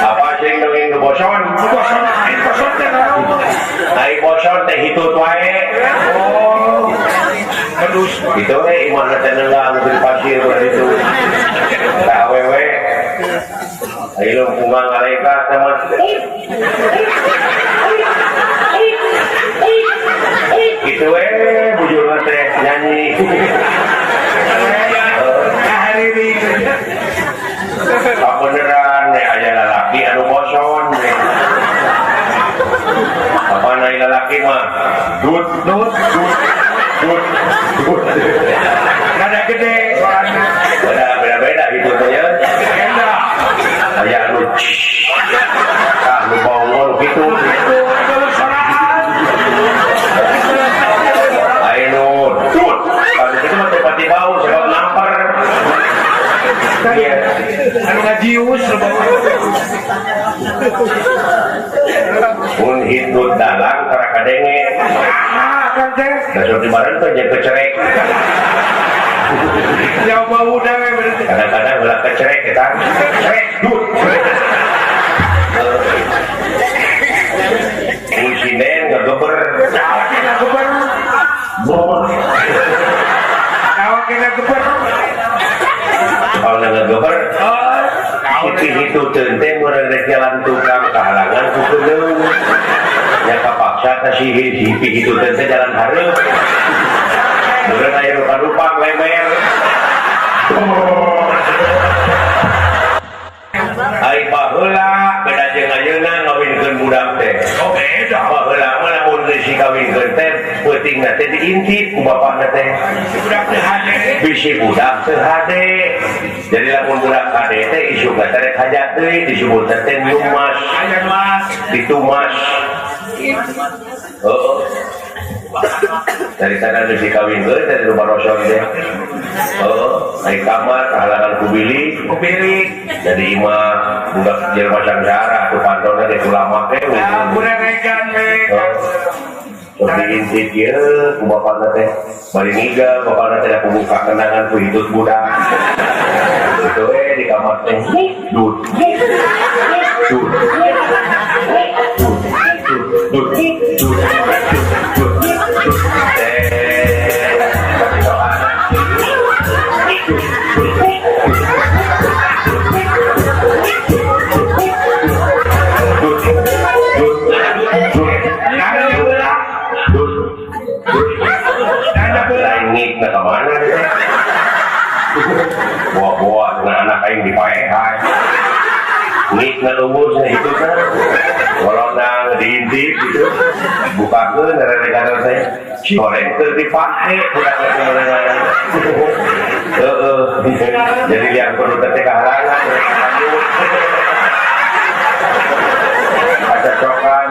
Apa sih dongeng nu boson? Boson, aing boson teh naon? Aing boson teh hitut wae. Oh. Aduh, itu we imahna teh neunggang di pasir ulah ditu. Ka awewe. Aing lungkungan ngaleka teh mah. Kitu we bujurna teh nyanyi. Beneran aya lalaki anu boson. Apa nai lalaki mah dut dut dut dut dut. Nada gede suaranya. Beda-beda gitu teh ya. Beda. Aya anu tah nu bongol kitu. Itu sorangan. Aya nu dut. Anu kitu mah Tikus mun hitut dalang tara kadenge. Ah, kan teh. Da di bareng teh jeung kecerek. Jauh bau dah berarti. Kadang-kadang ulah kecerek eta. Cerek dut. Mun sinden ngageber. Ngageber. Boh. Naon ngageber? Kalau ngageber. Itu teh meureun rek jalan tukang kahalangan ku keuleung. Nya kapaksa ka si hitu teh jalan hareup. Meureun aya rupa-rupa lemer. Ai baheula beda jeung ayeuna ngawinkeun budak teh. Oh beda. Baheula mah lamun geus dikawinkeun teh peutingna teh diintip ku bapakna teh. Si budak teh hade. Bisi budak teh hade. Jadi lamun budak hade teh isuk teh rek hajat deui disebut teh numas. Aya mas. Ditumas. Heeh. Dari sana geus dikawinkeun teh di rumah roson teh. Heeh, ai kamar kahalangan ku bilik. Ku bilik. Jadi imah budak jelema sangsara ku pantona teh ulama teh. Ah, kureregan we. Sok diintip ieu ku bapakna teh. Bari ngiga bapakna teh ku buka kenangan ku hitut budak. Kitu we di kamar teh. Dut. Dut. Dut. Dut. Dut. Dut. Buah-buah dengan anak aing dipaehan. Ngik ngalungusnya itu kan. Wolonang diintip gitu. Bukakeun reregan teh. Goreng teu dipake budak teh. Heeh. Jadi liang perlu teh kahalangan. Ada cokan.